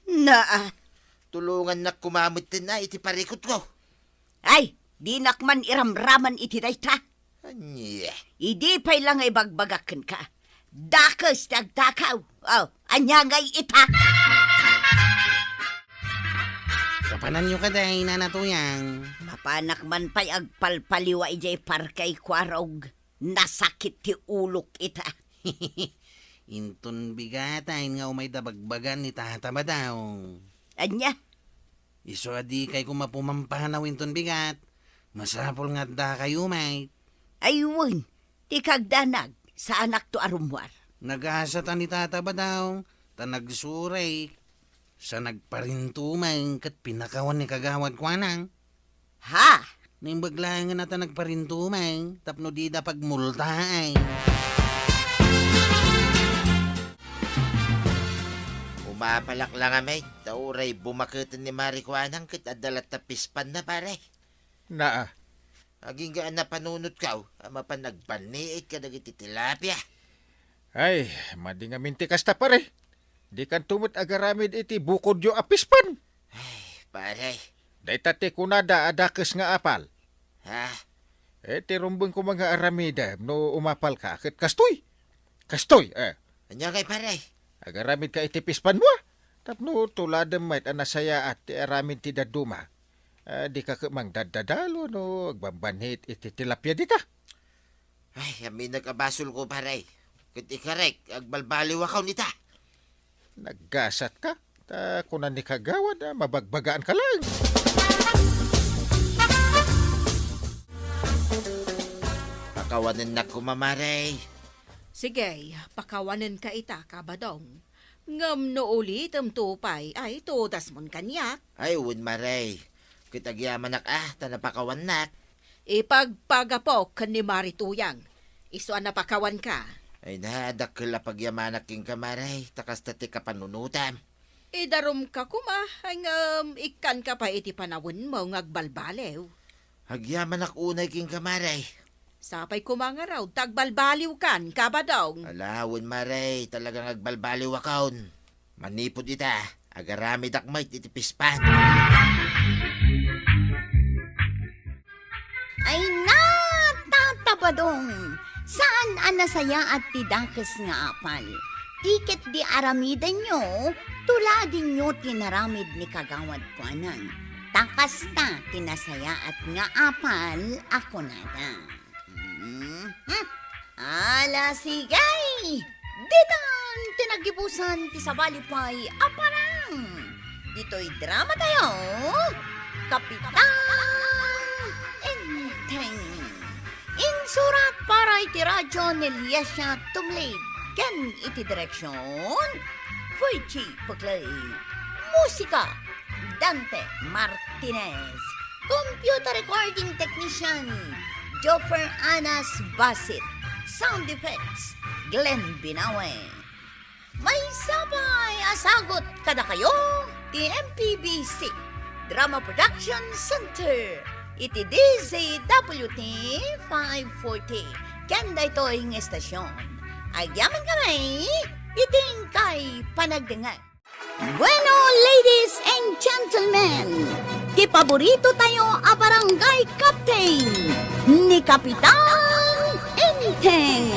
Naa. Tulongannak koma metten a iti parikutko. Ay, dinak man iramraman iti dayta. Ania? Idi pay la nga ibagbagak kenka, dakes ti agtakaw. Oh, ania ngay ita? Kapananyo kadi, Nana Tuyang? Mapanak man pay agpalpaliwa idiay parke, Kuarog. Nasakit ti ulok ita. Inton bigatan nga umayda bagbagaan ni Tata Badong. Ania? Isu a dikay koma pumampanaw inton bigat. Masapul nga addakayo met. Ay wen, ti kagdanag, saanakto a rummuar. Nagasat a ni Tata Badong, ta nagsuray. Sa nagparintumeng ket pinakawan ni Kagawad Kuanang. Ha? Naimbag laengen a ta nagparintumeng tapno dida pagmultaen. Umapalak la ngamin, ta uray bumaketen ni Mari Kuanang ket adda latta pispanna, pare. Naa. Agingga a napanunotko a mapan agbanniit kadagiti tilapia. Ay, madi ngamin ti kasta, pare. Dikanto met agaramid iti bukodyo a pispan. Ay, pare. Dayta ti kunada a dakes nga apal. Ha? Eh, ti rumbeng koma nga aramidem no umapalka, ket kastoy. Kastoy, eh. Ania ngay, pare? Agaramidka iti pispanmo, a. Tapno tuladem met a nasayaat ti aramid ti dadduma. Ah, dika ket mangdaddadalo no agbambanit iti tilapia dita. Ay, aminek a basolko, pare. Ket ikarek, agbalbaliwakon ita. Naggasatka, ta kuna ni Kagawad a mabagbagaanka laeng. Pakawanennak koma, mare. Sige, pakawanenka ita, Kabadong. Ngem no ulitemto pay, ay tudasmon kaniak. Ay, wen, mare. Ket agyamanak a, ta napakawannak. Ipagpagapok ken ni Mari Tuyang. Isu a napakawanka. Ay na, dakkel a pagyamanak kenka, mare, ta kasta ti kapanunotam. Idarumka koma, ay ngem ikkanka pay iti panawenmo nga agbalbaliw. Agyamanak unay kenka, mare. Sapay koma ngarud ta agbalbaliwkan, Kabadong. Ala, wen, mare, talagang agbalbaliwakon. Manipud ita, agaramidak met iti pispan. Ay na, Tata Badong! Saan a nasayaat ti dakes nga apal. Ti ketdi aramidenyo, tuladenyo ti naramid ni Kagawad Kuanang. Ta kasta ti nasayaat nga apal a kunada. Mhm. Ala, sige! Ditan ti naggibusan ti sabali pay a parang. Ditoy drama tayo, Kapitan Enteng. Insurat para iti radyo ni Liesia Tumlid ken iti direksyon, Virgie Puclay. Musika, Dante Martinez. Computer recording technician, Joffer Anas Basit. Sound effects, Glenn Binawe. Maysa pay a sagut kadakayo ti M P B C Drama Production Center iti D Z W T five forty. Ken daytoy nga estasyon, agyamankami iti inkay panagdengngeg. Bueno, ladies and gentlemen, ti paborito tayo a barangay captain, ni Kapitan Enteng.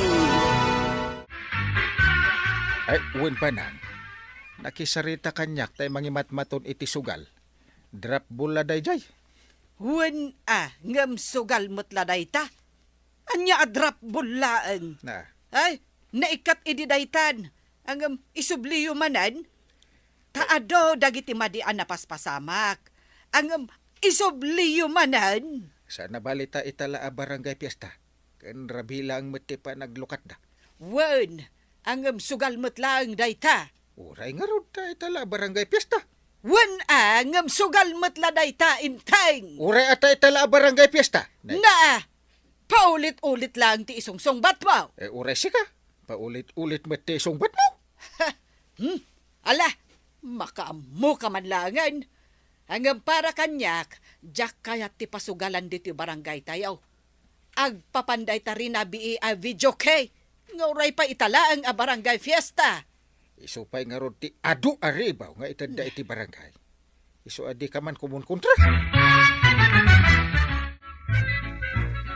Ay, wen, Banang. Nakisarita kaniak tay mangimatmaton iti sugal. Drop ball la daydiay. Wen a, ngem sugal met la dayta. Ania a drop ball laeng? Na. Ay, naikkat idi daytan. Ngem isubliyo manen. Ta adu dagiti madi a napaspasamak. Ngem isubliyo manen. Saan a bali ta ita la a barangay fiesta. Ken rabii laeng met ti panaglukatda. Wen, ngem sugal met laeng dayta. Uray ngarud ta ita la a barangay fiesta. Wen a, ngem sugal met la dayta, Enteng. Uray a ta ita la a barangay fiesta. Nay. Naa, paulit-ulit laeng ti isungsungbatmo. Eh, uray sika, paulit-ulit met ti isungbatmo. Hmm? Ala, makaammoka man laengen. Ngem para kaniak, diak kayat ti pasugalan ditoy barangaytayo. Agpapan dayta rinabii a videoke, nga uray pay ita laeng a barangay fiesta. Isu pay ngarud ti adu a ribu nga itedda iti barangay. Isu a dika man kumunkontra.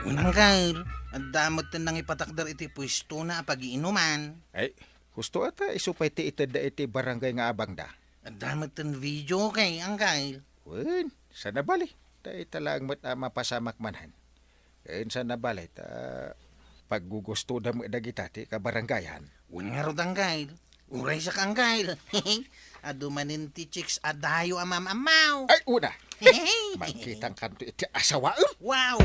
Unangkal, adda met ti nangipatakder iti puestona a pagiinuman. Ay, husto a ta isu pay ti itedda iti barangay nga abangda. Adda met ti videoke, angkal. Wen, saan a bale. Ta ita laeng met a mapasamak manen. Ken saan a bale, ta paggugustoda met dagita ti kabarangayan. Wen ngarud, angkal. Uray saka, angkal. Adu manen ti chicks a dayo a maam-ammaw. Ay, una. Makitangkanto iti asawaem. Wow!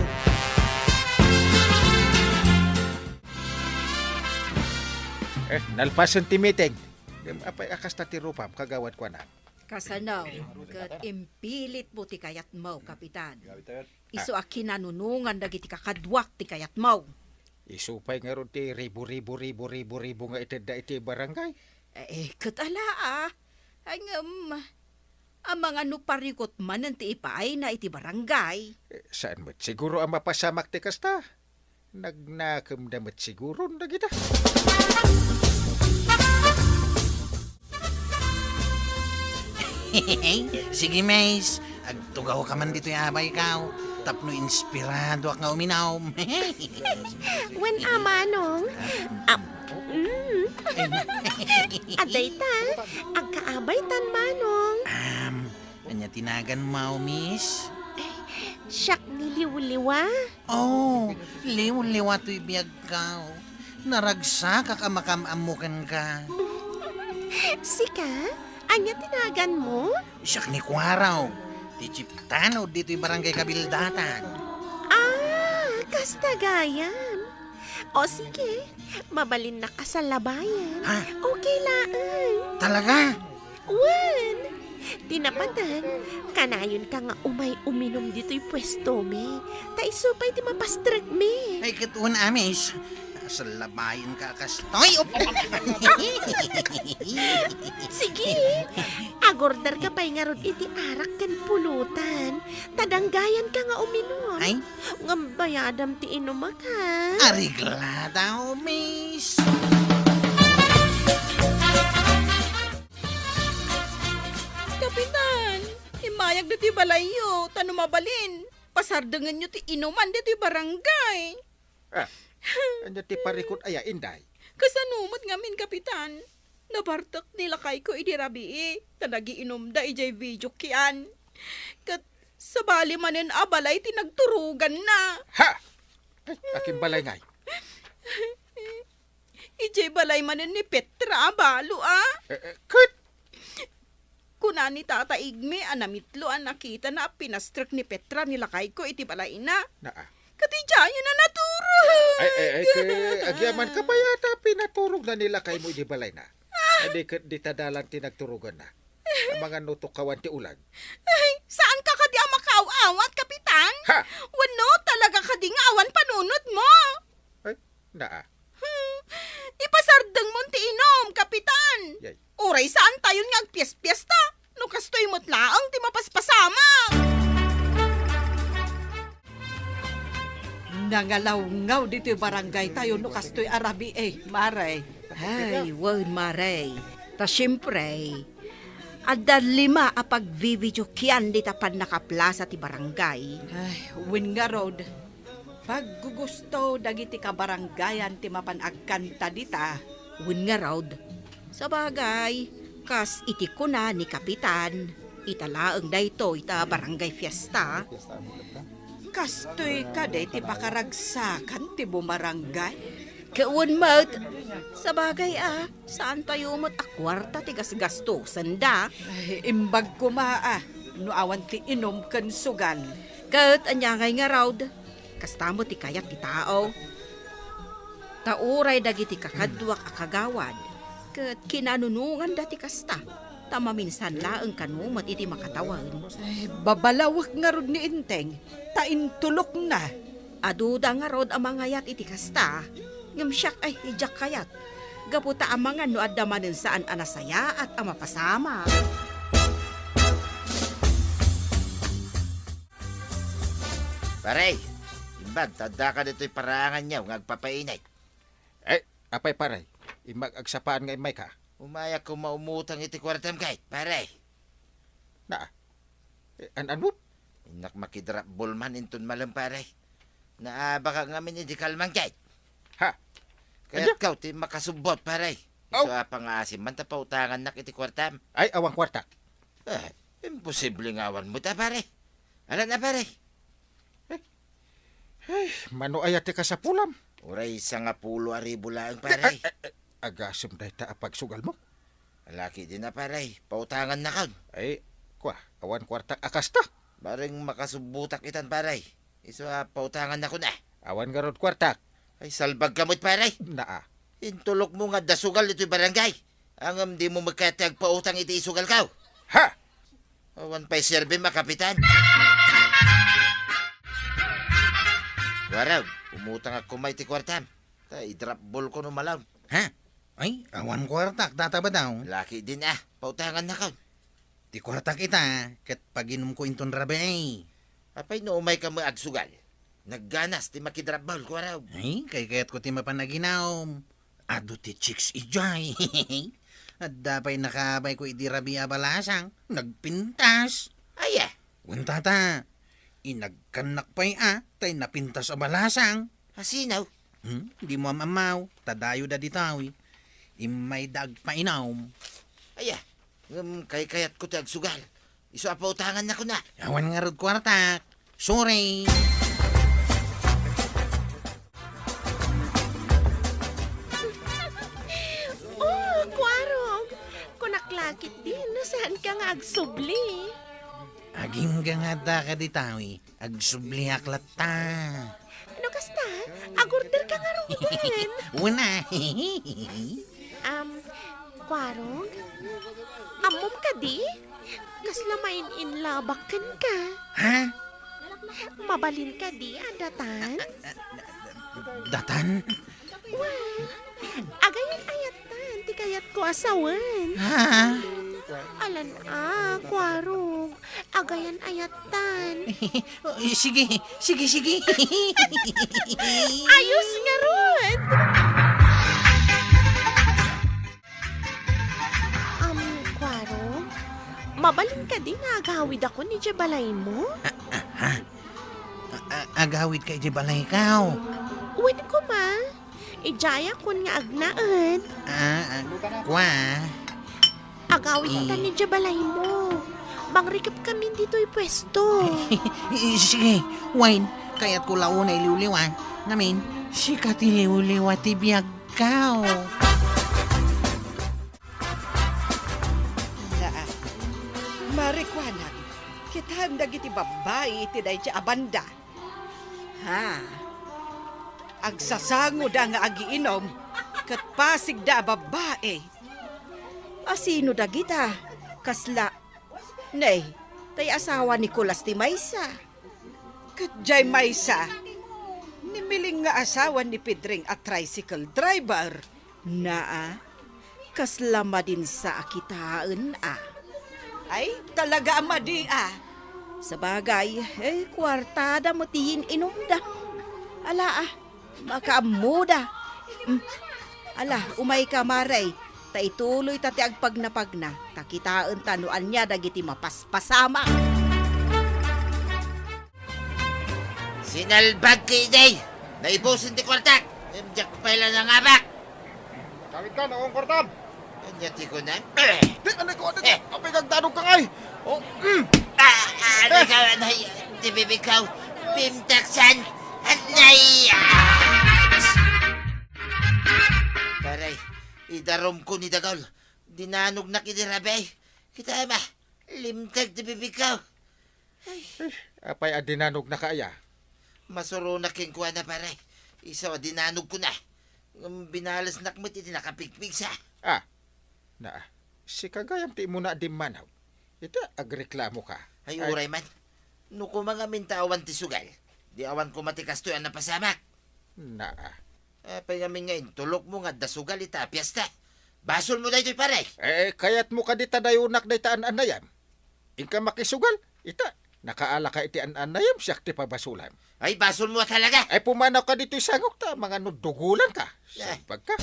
Eh, nalpasen ti meeting. Ngem apay a kasta ti rupam, Kagawad Kuanan? Kasano ket impilitmo ti kayatmo, Kapitan? Isu a kinanunongan dagiti kakaduak ti kayatmo. Isu pay ngarud ti ribu-ribu, ribu-ribu, ribu nga itedda iti barangay. Eh, ket ala, a. Ay, ngem, amangan no parikut manen ti ipaayna iti barangay. Eh, saan met siguro a mapasamak ti kasta? Nagnakemda met siguron dagita. Sige, Mace. Agtugawka man ditoy abaykaw tapno inspiradoak nga uminom. Wen a, Manong. Ah, mm. Adda ita, agkaabaytan, Manong. Um, Ania ti naganmo, miss? Siak ni Liwliwa. Oh, Liwliwa toy biagko. Naragsakak a makaam-ammo kenka. Sika? Ania ti naganmo? Siak ni Kuarog, ti chief tanod ditoy barangay Kabildatan. Ah, kasta gayam. O sige, mabalinnak a salabayan. Ha? Okay laeng. Talaga? Wen, ti napateg, kanayonka nga umay uminum ditoy puestomi, ta isu pay ti mapastrekmi. Ay, ket wen a, miss. Salabayanka a kastoy. Op, op, op. Sige, agorderka pay ngarud iti arak ken pulutan, ta danggayanka nga uminum. Ay? Ngem bayadam ti inumak, ha? Areglada, miss. Kapitan, immayag ditoy balayyo, ta no mabalin, pasardengenyo ti inuman ditoy barangay. Ah, ania ti parikut aya, Inday? Kasano met ngamin, Kapitan? Nabartek ni lakayko idi rabii, ta nagiinumda idiay video kian. Ket sabali manen a balay ti nagturoganna. Ha! Ay, akin balay ngay? Idiay balay manen ni Petra a balo, a. Eh, eh, ket? Kuna ni Tata Igme a namitlo a nakitana a pinastrek ni Petra ni lakayko iti balayna. Naa. Ket idiayen a naturog. Ay, ay, ay, ket agyamanka pay a ta pinaturogna ni lakaymo idi balayna. Adi ket dita dalan ti nagturoganna. Amangan no tukawan ti ulag. Ay, saanka kadi a makaaw-awat, Kapitan? Ha? Wenno, talaga kadi nga awan panunotmo? Ay, naa. Hmm, ipasardengmon ti inum, Kapitan. Yay. Uray saantayon nga agpiaspiesta, no kastoy met laeng ti mapaspasamak. Nangalawngaw ditoy barangaytayo no kastoy a rabii, Mare. Ay, wen, Mare. Ta siempre, adda lima a pagvivideokian dita pannakaplasa ti barangay. Ay, wen ngarud, paggugusto dagiti kabarangayan ti mapan agkanta dita. Wen ngarud, sabagay, kas iti kuna ni Kapitan, ita laeng daytoy ta barangay fiesta. Kastoy kadi ti pakaragsakan ti bumarangay? Ket wen met, sabagay a, saantayo met a kuarta ti gasgastusenda. Ay, imbag koma a, no awan ti inum ken sugal. Ket ania ngay ngarud, kasta met ti kayat ti tao. Ta uray dagiti kakaduak a kagawad, ket kinanunonganda ti kasta. Ta maminsan laeng kano met iti makatawen. Ay, babalawek ngarud ni Enteng, ta intulokna. Aduda ngarud a mangayat iti kasta, ngem siak ay diak kayat. Gapu ta amangan no adda manen saan a nasayaat a mapasamak. Pare, imbag, ta addaka ditoy paraanganyo nga agpapainit. Eh, apay, pare, imbag agsapaan nga immayka? Umayak koma umutang iti kuartam, kay, pare. Na, eh, an-, ano? Innak makidrapbol man inton malem, pare. Naabaka ngamin idi kalman, kay. Ha? Kayat Anya? Kaw ti makasubbot, pare. Aw. Isu a pangaasim man ta pautangannak iti kuartam. Ay, awan kuartak. Eh, imposible nga awan mo ta, pare. Ala na, pare. Eh, ay, mano aya ti kasapulam? Uray sangapulo a ribu laeng, pare. Eh, eh, eh, agasem dayta a pagsugal mo. Alaki din na, pare. Pautangannakon. Ay, kwa, awan kuartak a kasta. Bareng makasubbotak itan, pare. Isu a pautangannakon, ah. Awan ngarud kuartak. Ay, salbag ka met, pare. Naa. Intulok mo nga adda sugal ditoy barangay. Ngem di mo met kayat ti agpautang iti isugalko. Ha? Awan pay serbim a kapitan. Warag, umutangak koma iti kuartam. Ta idrapbol ko no malem. Ha? Ay, awan kuartak, data ba daw? Laki din, ah. Pautangannakon. Ti kuartak ita, ket paginumko inton rabii. Apay no umayka met agsugal? Nagganas ti makidrapbol, kuarog. Ay, kaykayatko ti mapan aginum. Adu ti chicks idiay. Adda pay nakaabayko idi rabii a balasang, nagpintas. Aya? Wen tata, inagkannak pay a, tay napintas a balasang. Asino? Hmm? Di mo am-ammaw, ta dayo da ditoy. Immayda agpainum. Aya, ngem kaykayatko ti agsugal. Isu a pautangannakon. Awan ngarud kuartak. Sorry. Oh, Kuarog! Kunak lakit din, no saanka nga agsubli. Agingga nga adda ka ditoy. Agsubliak latta. No kasta, agorder ka ngaruden. Una. Am, Kuarog, ammom kadi? Kasla main-inlabak kenka. Ha? Mabalin kadi a datan? Datan? Wen, agayan ayattan ti kayatko a sawen. Ha? Alan a, Kuarog. Agayan ayattan. Sige, sige, sige. Ayos ngarud. Am, Kuarog, mabalin kadi nga agawidakon idiay balaymo? Ah, ah, ha? A-, a-, agawidka idiay balayko? Wen koma. Idiayakon nga agnaed. Ah, ah, kwa? Agawidtan idiay balaymo. Mangrikepkamin ditoy puesto. Sige, wen, kayatko la unay liwliwa. Ngamin, sika ti liwliwa ti biagko. Naa, marikuanak, kitaem dagiti babbai iti daydi a banda. Ha? Agsasangoda nga agiinom, ket pasigda a babbai. Asino dagita? Kasla, ne, tay asawa ni Kulas ti maysa. Ket diay maysa, ni Miling nga asawa ni Pedring a tricycle driver. Naa, kasla madinsa a kitaen a. Ay, talaga a madi a. Sabagay, eh, kuartada met ti yin-inumda. Ala a, makaammoda. Hmm. Ala, umayka, Mare, ta ituloyta ti agpagnapagna, ta kitaenta no ania dagiti mapaspasamak. Sinalbag ka idi! Naibusen ti kuartak! Ngem diak pay la nangabak! Kawidka, nakuan kuartam! Ania ti kunam? Di, anay ko, anay ko! Eh! Apay kagdanogka ngay! Oh, mm! Ah, ah, anay ka, anay! Ti bibigko! Pimtaksan! Anay! Ah! Pare, idarumko ni dagol. Dinanognak idi rabii. Kitaem a, limteg ti bibigko. Ay. Eh, apay a dinanognak aya? Masuronak kenkuana, pare. Isu a dinanogkona. Ngem binalesnak met iti nakapigpigsa. Ah, naa. Sika gayam ti immuna a dimmanaw. Ita, agreklamoka. Ay, ay, uray man. No koma ngamin ta awan ti sugal, di awan koma ti kastoy a napasamak. Naa. Apay ngamin nga intulokmo nga adda sugal ita a fiesta? Basolmo daytoy, pare. Eh, kayatmo kadi ta dayonak dayta an-annayam? Inka makisugal, ita, nakaala ka iti an-annayam, siak ti pabasolam. Ay, basolmo a talaga. Ay, pumanawka ditoy sangok ta, mangano dugolanka. Eh. Sabagka.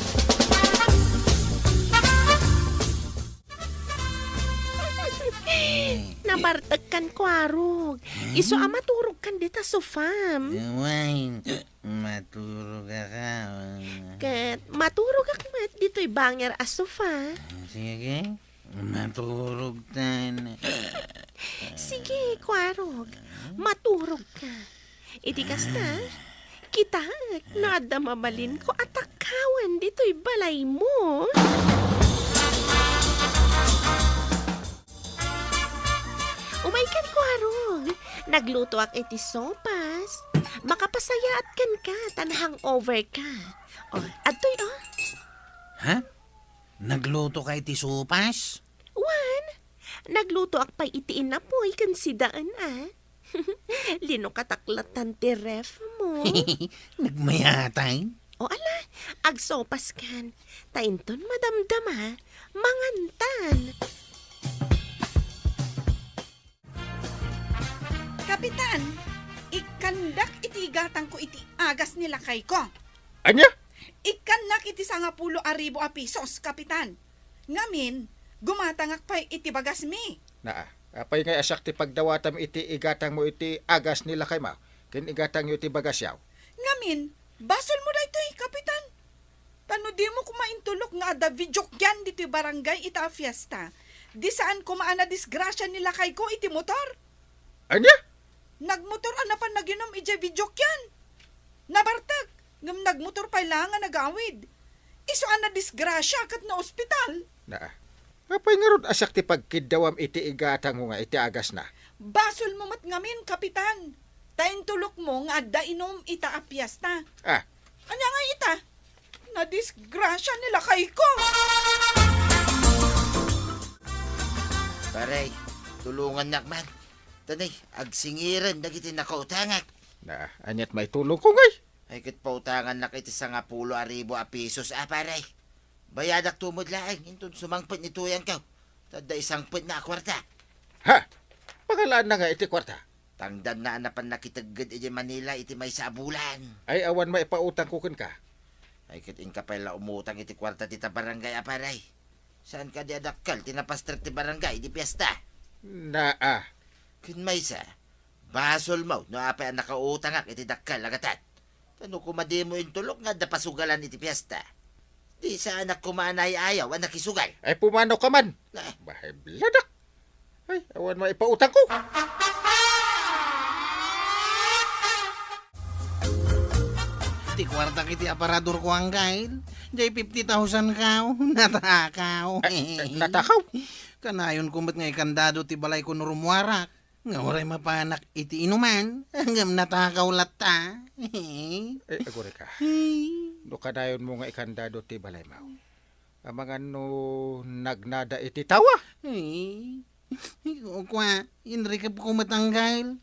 Nabartekkan, Kuarog. Isu a maturogkan dita sofam. Awan, maturogak. Ket maturogak met ditoy banger a sofa. Sige, maturogtan. Sige, Kuarog. Maturogka. Iti kasta, kitaek no adda mabalinko a takawan ditoy balaymo. Umaykan, Kuarog. Naglutoak iti sopas. Makapasayaat kenka ta na-hangover ka. O, adtoy, o. Ha? Naglutoka iti sopas? Wen, naglutoak pay iti inapoy ken sidaen, a. Linukatak lattan ti ref mo. Nagmayatay? O ala, agsopaskan. Ta inton madamdama, mangantan. Kapitan, ikkandak iti igatangko iti agas ni lakayko. Ania? Ikkannak iti sangapulo a ribu a pisos, Kapitan. Ngamin, gumatangak pay iti bagasmi. Naa, apay ngay a siak ti pagdawatam iti igatangmo iti agas ni lakaymo, ken igatangyo iti bagasyo? Ngamin, basolmo daytoy, Kapitan. Ta no dimo koma intulok nga adda videokean ditoy barangay ita a fiesta, di saan koma a nadisgrasia ni lakayko iti motor. Ania? Nagmotor a napan naginum idiay videokean. Nabartek, ngem nagmotor pay laeng a nagawid. Isu a nadisgrasia ket naospital. Naa. Apay ngarud a siak ti pagkiddawam iti igatangmo nga iti agasna? Basolmo met ngamin, Kapitan. Ta intulokmo nga adda inum ita a fiesta. Ah. Ania ngay ita? Nadisgrasia ni lakayko! Pare, tulongannak man. Ta ni, agsingiren dagiti nakautangak. Na, aniat maitulongko ngay? Ay, ket pautangannak iti sangapulo a ribu a pisos, a, pare. Bayadak tumod laeng, inton sumangpet ni tuyanko. Ta adda isangpetna a kuarta. Ha? Pangalaanna nga iti kuarta? Tangdanna a napan nakitegged idiay Manila iti maysa a bulan. Ay, awan maipautangko kenka. Ay, ket inka pay la umutang iti kuarta dita barangay a, pare. Saan kadi a dakkel ti napastrek ti barangay idi fiesta? Naa. Ken maysa, basolmo no apay a nakautangak iti dakkel a gatad. Ta no koma dimo intulok nga adda pasugalan iti fiesta, di saanak koma a naayaw a nakisugal. Ay, pumanawka man. Ah. Bahay bladak. Ay, awan maipautangko. Ti kuartak iti aparadorko, Anggail. Jay fifty thousand kao. Natakaw. Eh, natakaw? Kanayonko met nga ikandado ti balayko no rummuarak. Nga uray mapanak iti inuman, ngem natakaw latta. Eh, agurayka. No kanayonmo nga ikandado ti balaymo, amangan no nagnada iti tawa? Eh, kua, inrikepko met, Anggail.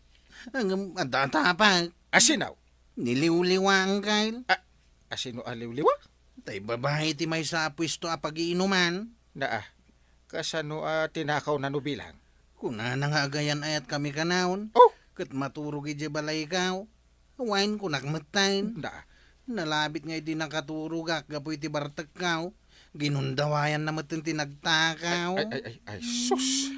Ngem adda atapek. Asino? Niliwliwa, Anggail. A-, asino a liwliwa? Tay babai ti maysa a puesto a pagiinuman. Naa, kasano a tinakawna no bilang? Kunana nga agayan-ayatkami kanayon. Oh! Ket maturog idiay balayko. Awan, kunak metten. Naa. Nalabit nga idi nakaturogak gapu iti bartekko, ginundawayanna metten ti nagtakaw. Ay, ay, ay, ay, sus!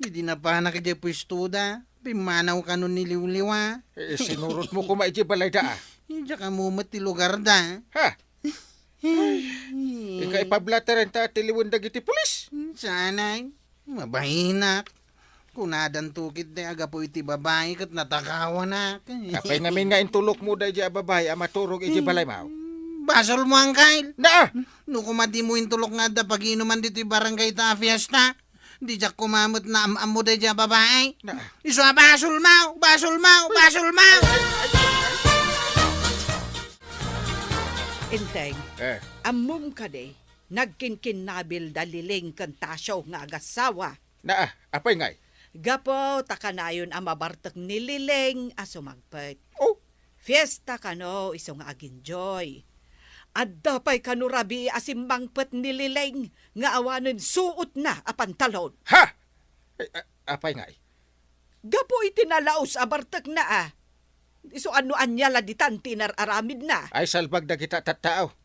Idi napanak idiay puestoda, pimmanaw kano niliwliwa. Eh, sinurotmo koma idiay balayda, a. Diak ammo met ti lugarda. Ha? Ay, inka ipablateren ta tiliwen dagiti pulis. Sanay, mabainak. Kunadanto ketdi a gapu iti babai ket natakawanak. Apay ngamin nga intulokmo daydiay a babai a maturog iti balaymo? Basolmo, Anggail. Naa! No koma dimo intulok nga adda pagiinuman ditoy barangay ta a fiesta, diak koma met naam-ammo daydiay a babai. Naa. Isu a basolmo, basolmo, basolmo! Ay, ay, ay, ay, ay. Enteng, eh, ammom kadi Nagkinkinnabil da Liling ken Tasio nga agassawa. Naa, apay ngay? Gapu ta kanayon a mabartek ni Liling a sumangpet. Oh. Fiesta kano isu nga agenjoy. Adda pay kano rabii a simmangpet ni Liling nga awanen suotna a pantalon. Ha? Ay, a-, apay ngay? Gapu iti nalaus a bartekna a. Isu a no ania la ditan ti inar-aramidna. Ay, salbag dagita tattao.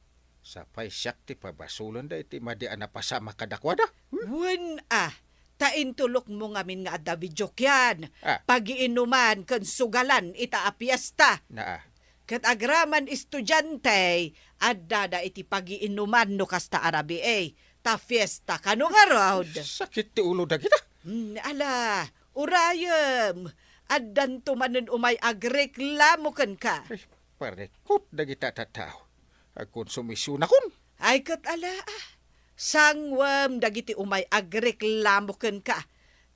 Sapay siak ti pabasolenda iti madi a napasamak kadakuada. Hmm? Wen a, ta intulokmo ngamin nga adda videokean, Ah. pagiinuman ken sugalan ita a piesta. Naa. Ket agraman estudiante, addada iti pagiinuman no kasta a rabii, ta fiesta kano ngarud. Sakit ti ulo dagita. Hmm, ala, urayem, addanto manen umay agreklamo kenka. Ay, parikut dagita tattao. Agkonsumisionakon. Ay, ket ala, ah. Sangwem dagiti umay agreklamo kenka.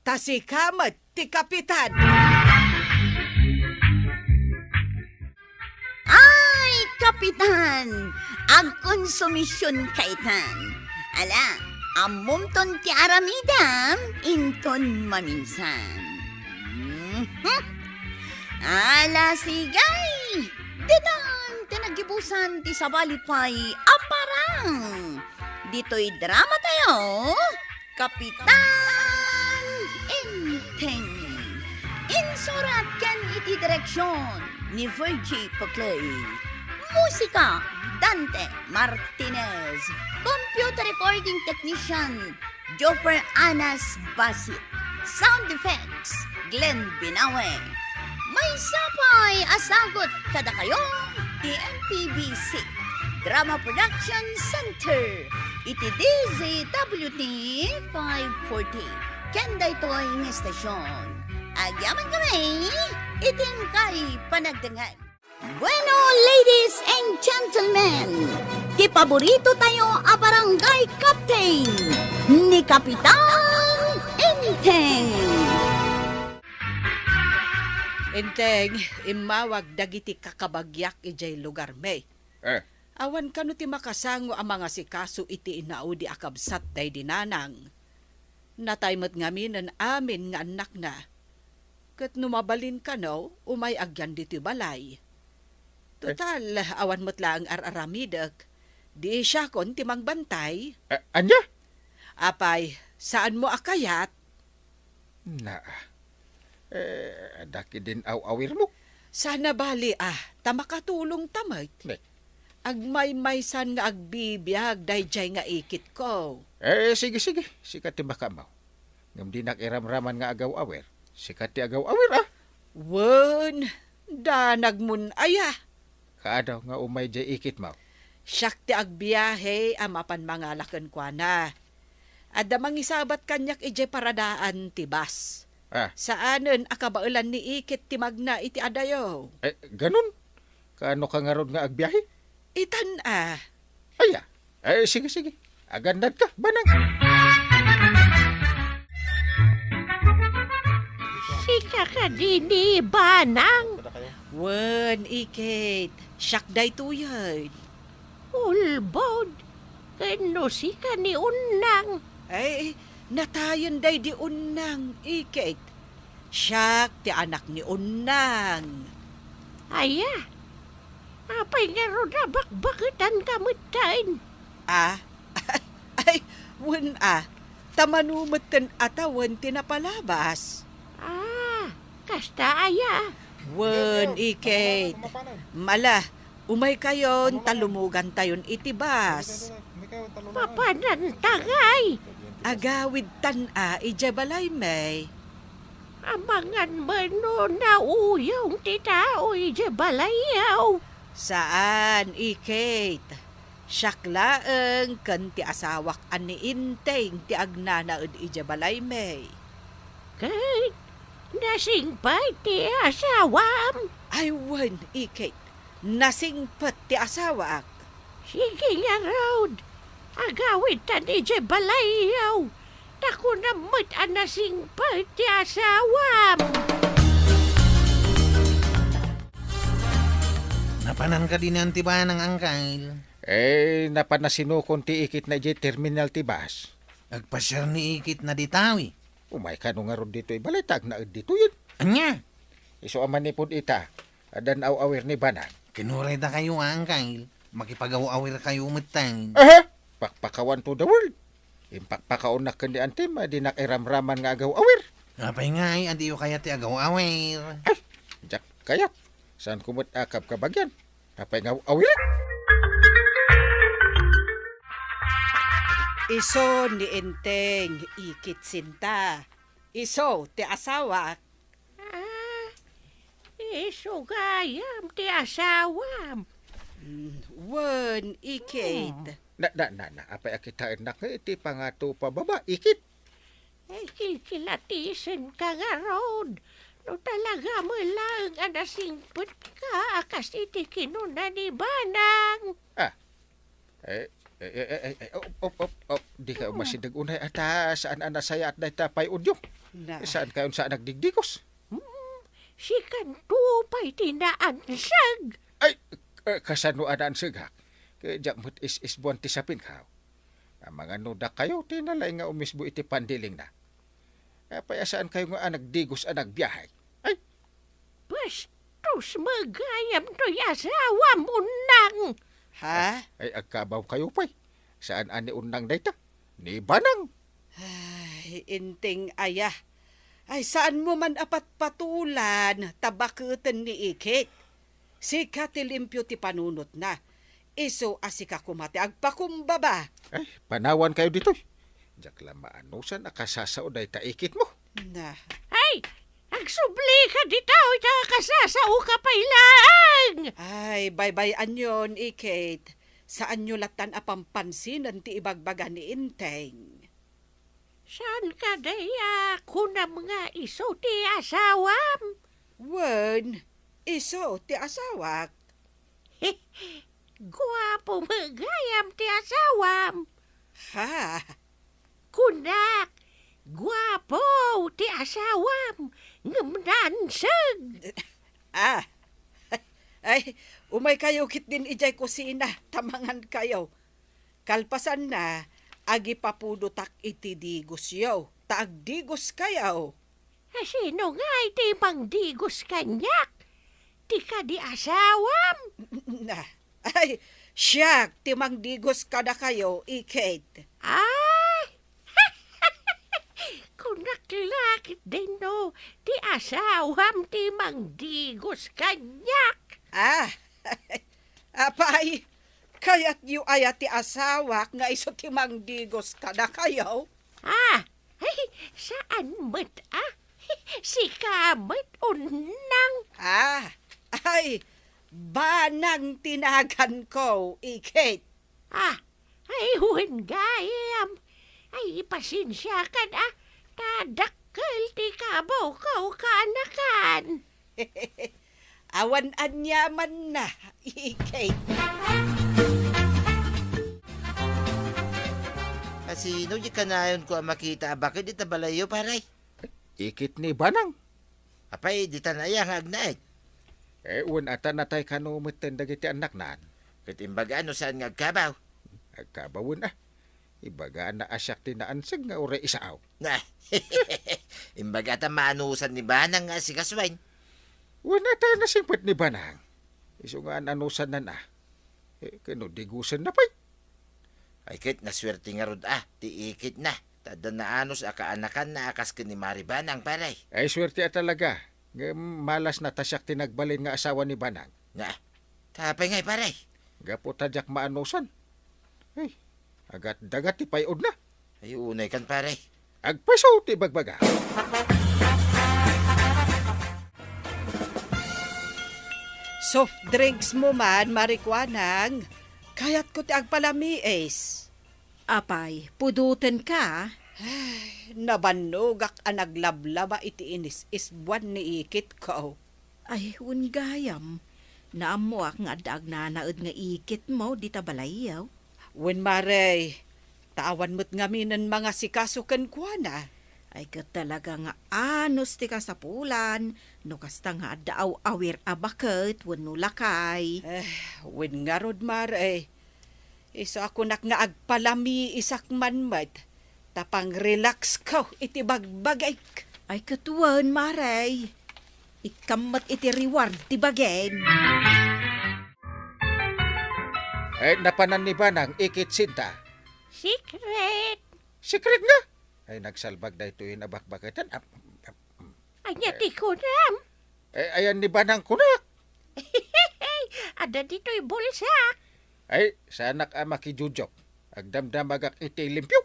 Ta sika met ti kapitan. Ay, kapitan! Agkonsumision kaitan. Ala, ammomton ti aramidam, inton maminsan. Mhm. Ala, sigay! Ditan ti naggibusan ti sabali pay a parang. Ditoy drama tayo, Kapitan Enteng. Insurat ken iti direksion ni Virgie Paclay. Musika, Dante Martinez. Computer recording technician, Joffer Anas Basit. Sound effects, Glenn Binawe. Maysa pay a sagut kadakayo ti M P B C Drama Production Center iti D Z W T five forty. Ken daytoy nga estasyon, agyaman kami iti inkay panagdengngeg. Bueno, ladies and gentlemen, ti paborito tayo a barangay captain, ni Kapitan Enteng. Enteng, immawag dagiti kakabagiak idiay lugarmi. Eh. Awan kano ti makasango a mangasikaso iti inaudi a kabsat daydi nanang. Natay met ngaminen amin nga annakna. Ket no mabalin kano, umay agyan ditoy balay. Total, awan met laeng ar-aramidek. Di siakon ti mangbantay. A-, ania? Apay, saanmo a kayat? Naa. Eh, adda ketdin aw-awirmo? Sana bali, ah, ta makatulongta met. Nek. Agmaymaysan nga agbibiag daydiay nga ikitko. Eh, sige, sige. Sika ti makaammo. Ngem dinak iramraman nga agaw-awir. Sika ti agaw-awir, ah. Wen, danagmon aya. Kaano nga umay diay ikitmo? Siak ti agbiahe a mapan mangala kenkuana. Adda mangisabat kaniak idiay paradaan ti bus. Ah. Saanen a kabaelan ni Ikit ti magna iti adayo. Eh, ganun? Kaano ka ngarud nga agbiahe? Itan a. Aya. Eh, sige, sige. Agannad ka, Banang. Sika kadi ni Banang? Wen, Ikit. Siak daytoyen. Ulbod, ken no sika ni Unnang? Ay, natayen daydi Unnang, Ikit. Siak ti anak ni Unnang. Aya, apay ngarud a bakbaketanka metten? Ah? Ay, wen a. Ta mano metten a tawen ti napalabas. Ah, kasta aya? Wen, Ikit. Mala, umaykayon ta lumugantayon iti bus. Papananta ngay? Agawidtan a idiay balaymi. Amangan met no nauyong ti tao idiay balayyo? Saan, Ikit. Siak laeng ken ti asawak a ni Enteng ti agnanaed idiay balaymi. Ket nasingpet ti asawam? Ay wen, Ikit, nasingpet ti asawak. Sige ngarud, agawidtan idiay balayyo, ta kunam met a nasingpet ti asawam. Napanan kadi ni Auntie Banang, Angkel? Eh, napan nasinukon ti ikitna idiay terminal ti bus. Agpasiar ni ikitna dita, wi. Umay kano ngarud ditoy balay ta agnaed ditoyen. Ania? Isu a manipud ita, addan aw-awir ni Banang. Kinurayda kayo, Uncle. Makipagaw-awir kayo metten. Aha! Pakpakawan to the world. Impakpakaonnak ken ni Auntie, a dinak iramraman nga agaw-awir. Apay ngay a diyo kayat ti agaw-awir? Ay, diak kayat. Saan ko met a kabkabagian? Apay nga aw-awir? Isu ni Enteng, ikit sinta. Isu ti asawak. Ah, isu gayam ti asawam. Mm, wen, ikit. Hmm. Na, na, na, na, apay a kitaennak nga iti pangato pababa, ikit? Eh, kilkilatisen ka ngarud. No talaga met laeng a nasingpet ka, a kas iti kinuna ni Banang. Ah, Eh, eh, eh, eh, eh, op, op, op, op. Di kayo Hmm. masideg unay, ata saan a nasayaat dayta pay-odyo. Na. Saan kayo sa nagdigdigos? Hmm, sikanto pay ti naanseg. Ay, eh, kasano a naanseg, ha? Kay diak met is-isbuan ti sapin, ha? Amangan no dakayo ti nalaing nga umisbo iti pandilingna. Apay a saan kayo nga a nagdigos a nagbiahe? Ay! Bastos met gayam toy asawam, Unang! Ha? Ay, agkabaw kayo pay. Saan a ni Unang dayta? Ni Banang. Ay, Enteng aya. Ay, saan mo man a patpatulan ta baketen ni Ikit. Sika ti limpio ti panunotna. Isu a sika koma ti agpakumbaba. Ay, panawan kayo ditoy. Diak la maanusan a kasasao dayta ikitmo. Na. Ay, agsubli ka ditoy ta kasasao ka pay laeng. Ay, baybay-anyon, Ikit. Saanyo lattan a pampansinen ti ibagbaga ni Enteng. Saan kadi a kunam nga isu ti asawam? Wen, isu ti asawak. Guapo met gayam ti asawam. Ha? Kunak, guapo ti asawam, ngem naanseg. Ah, ay, umay kayo ketdin idiay kusina, ta mangan kayo. Kalpasanna, agipapudotak iti digosyo, ta agdigos kayo. Sino ngay ti mangdigos kaniak? Ti kadi asawam? Na, ay, siak ti mangdigos kadakayo, Ikit. Ay, kunak la ketdin no ti asawam ti mangdigos kaniak. Ah, apay, kayatyo aya ti asawak nga isu ti mangdigos kadakayo? Ah, ay, saan met, ah? Sika met, Unang. Ah, ay, Banang ti naganko, Ikit. Ah, ay, wen gayam. Ay, pasensiakan, ah. Ta dakkel ti kabaw ko kaanakan. Awan aniamanna, Ikit. A sino di kanayon ko a makita a baked ita balayyo, pare? Ikit ni Banang. Apay, ditan aya nga agnaed? Eh, wen ata natay kano metten dagiti annaknan. Ket imbaga no saan nga agkabaw? Agkabawen, ah. Ibaga na a siak ti naanseg nga uray isaaw. Na, imbaga ta maanusan ni Banang nga asikasoen. Wen ata nasingpet ni Banang. Isu nga an-anusanna, ah. Eh, kano digusenna pay? Ay ket nasuerte ngarud a, ti ikitna. Ta adda naanus a kaanakanna a kas ken ni Mari Banang, pare. Ay, suerte a talaga. Ngem malasna ta siak ti nagbalin nga asawa ni Banang. Na, ta apay ngay, pare? Gapu ta diak maanusan. Ay, agatdagat ti pay-odna. Ay, unay kan, pare. Agpayso ti bagbaga. Soft drinks mo man, Mari Kuanang. Kayatko ti agpalamiis. Apay, pudotenka? Ay, nabannogak a naglablaba iti inis-isbuan ni ikitko. Ay, wen gayam, naammoak nga adda agnanaed nga ikitmo dita balayyo. Wen, Mare, ta awan met ngaminen mangasikaso kenkuana. Ay, ket talaga nga anus ti kasapulan, no kasta nga adda aw-awir a baket wenno lakay. Eh, wen ngarud, Mare, Isu a kunak nga agpalamiisak man met, ta pang-relaxko iti bagbagik. Ay, ket wen, Mare. Ikkam met iti reward ti bagim. Eh, napanan ni Banang ikit Sinta. Secret! Secret nga? Ay, nagsalbag daytoy a bakbaketan. Ah, ah, Ania ti kunam? Eh, ayan ni Banang kunak. Adda ditoy bulsak. Ay, saanak a makijujok. Agdamdamagak iti limpio.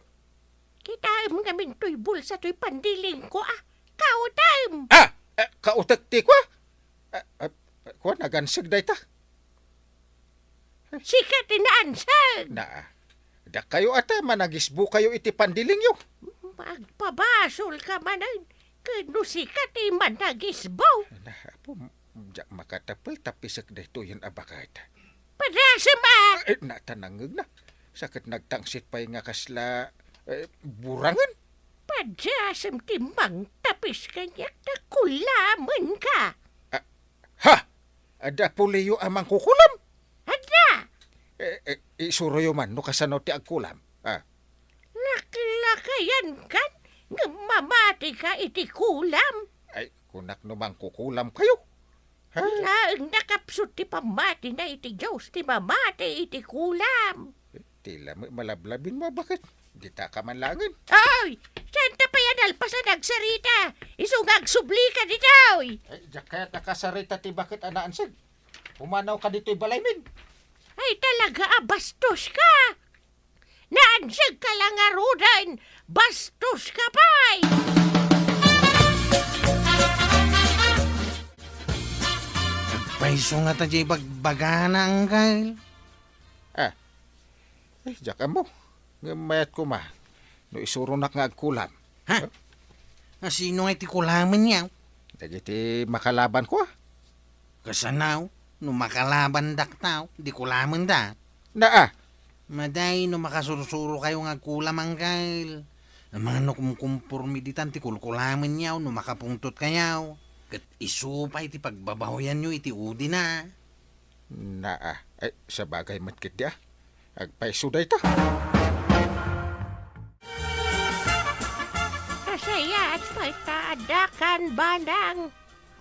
Kitaem ngamin toy bulsa toy pandilingko a. Kautem! Ah! Eh, kautek ti kua? Ah, ah, kua, naganseg dayta. Sika ti naanseg! Na, dakayo a ta, managisbokayo iti pandilingyo. Agpabasolka manen, ket no sika ti managisbo. Na, apo, diak makatapel ta pisek daytoyen a baket. Padasem a! Eh, natanangegna. Sa ket nagtangsit pay nga kasla, eh, burangen. Padasem ti mangtapis kaniak ta kulamenka. Ah, ha! Adda puliyo a mangkukulam? Adda! Eh, eh, isuroyo man no kasano ti agkulam. Ah. Laklakayankan nga mamatika iti kulam. Ay, kunak no mangkukulam kayo. Ha? Laeng nakapsut ti pammatina iti Dios ti mamati iti kulam. Eh, tila met malablabin mo, baket? Dita ka man laengen. Oy! Saan ta pay a nalpasan agsarita? Isu nga agsublika ditoy! Ay, diak kayat a kasarita ti baket a naanseg. Pumanaw ka ditoy balaymin. Ay, talaga a bastos ka! Naanseg ka la ngaruden! Bastos ka pay! Agpayso ngata diay bagbagana, Angkel. Ah. Eh, diak ammo. Ngem mayat koma no isuronak nga agkulam. Ha? Huh? A sino nga iti kulamenyo? Dagiti makalabanko, ah. Kasano? No makalabandak, ta, di kulamenda. Naa. Madi no makasursurokayo nga agkulam, Angkel. Amangan no kumkumporme ditan ti kulkulamenyo no makapungtotkayo. Ket isu pay ti pagbabahoyanyo iti udina. Naa. Ay, sabagay met ketdi, ah. Agpayso dayta. Nasayaat pay ta addakan, Banang.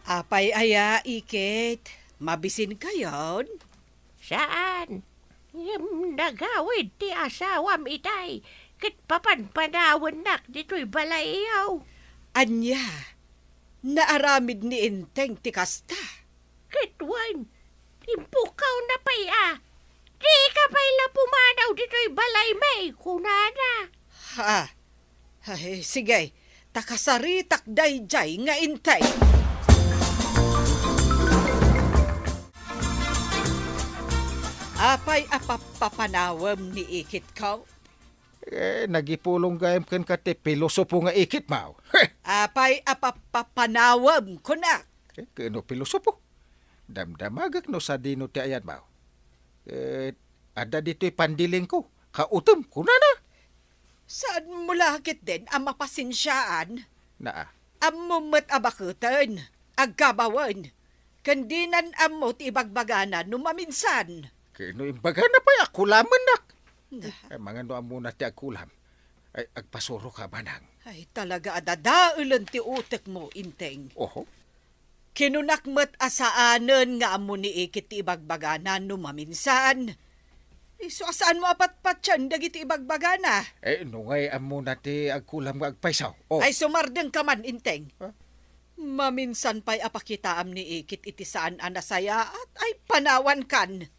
Apay aya, Ikit? Mabisinkayon? Saan. Ngem nagawid ti asawam itay, ket papanpanawennak ditoy balayyo. Ania? Naaramid ni Enteng ti kasta? Ket wen, impukkawna pay a, dika pay la pumanaw ditoy balaymi, kunana. Ha? Ay, sige, ta kasaritak daydiay nga Enteng. Apay a pappapanawem ni Ikitko? Eh, nagipulong gayam kenka ti pilosopo nga ikitmo. Heh! Apay a pappapanawem, kunak? Eh, ken no pilosopo? Damdamagek no sadino ti ayanmo. Eh, adda ditoy pandilingko. Kautem, kunana. Saanmo la ketdin a mapasensiaan? Naa. Ammom met a baketen, agkabawen, ken dinan ammo ti ibagbagana no maminsan. Ken no imbagana pay a kulamennak. Na. Eh, amangan no ammona ti agkulam. Ay, agpasuroka, Banang. Ay, talaga a dadaelen ti utekmo, Enteng. Oho. Kinunak met a saanen nga ammo ni Ikit ti ibagbagana no maminsan. Isu a saanmo a patpatien dagiti ibagbagana. Eh, no ngay ammona ti agkulam nga agpayso. Oh. Ay, sumardengka man, Enteng. Huh? Maminsan pay a pakitaam ni Ikit iti saan a nasayaat ay panawankan.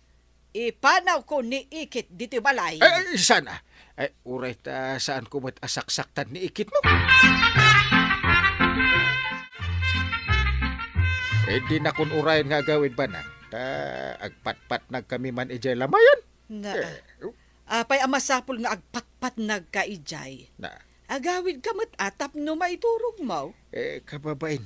Ipanawko ni Ikit ditoy balay. Ay, ay, saan a? Ay, uray ta saanko met a saksaktan ni Ikitmo. Eh, dinakon urayen nga agawid, Banang. Ta agpatpatnagkami man idiay lamayan. Na, eh, oh. Apay a masapul nga agpatpatnagka idiay? Na. Agawidka met a tapno maiturogmo. Eh, kababain.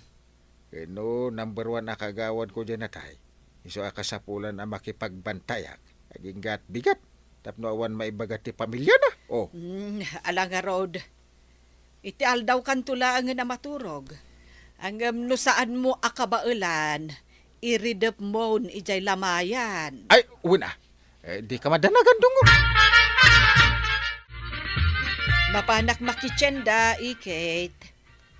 Ken no number one a kagawadko diay natay, isu a kasapulan a makipagbantayak, agingga't bigat, tapno awan maibaga ti pamiliana. Oh. Hmm, ala ngarud. Iti aldawkanto laengen a maturog. Ngem no saanmo a kabaelan, iridepmon idiay lamayan. Ay, wen a. Eh, di ka madanagan, Dungo. Mapanak makitienda, Ikit.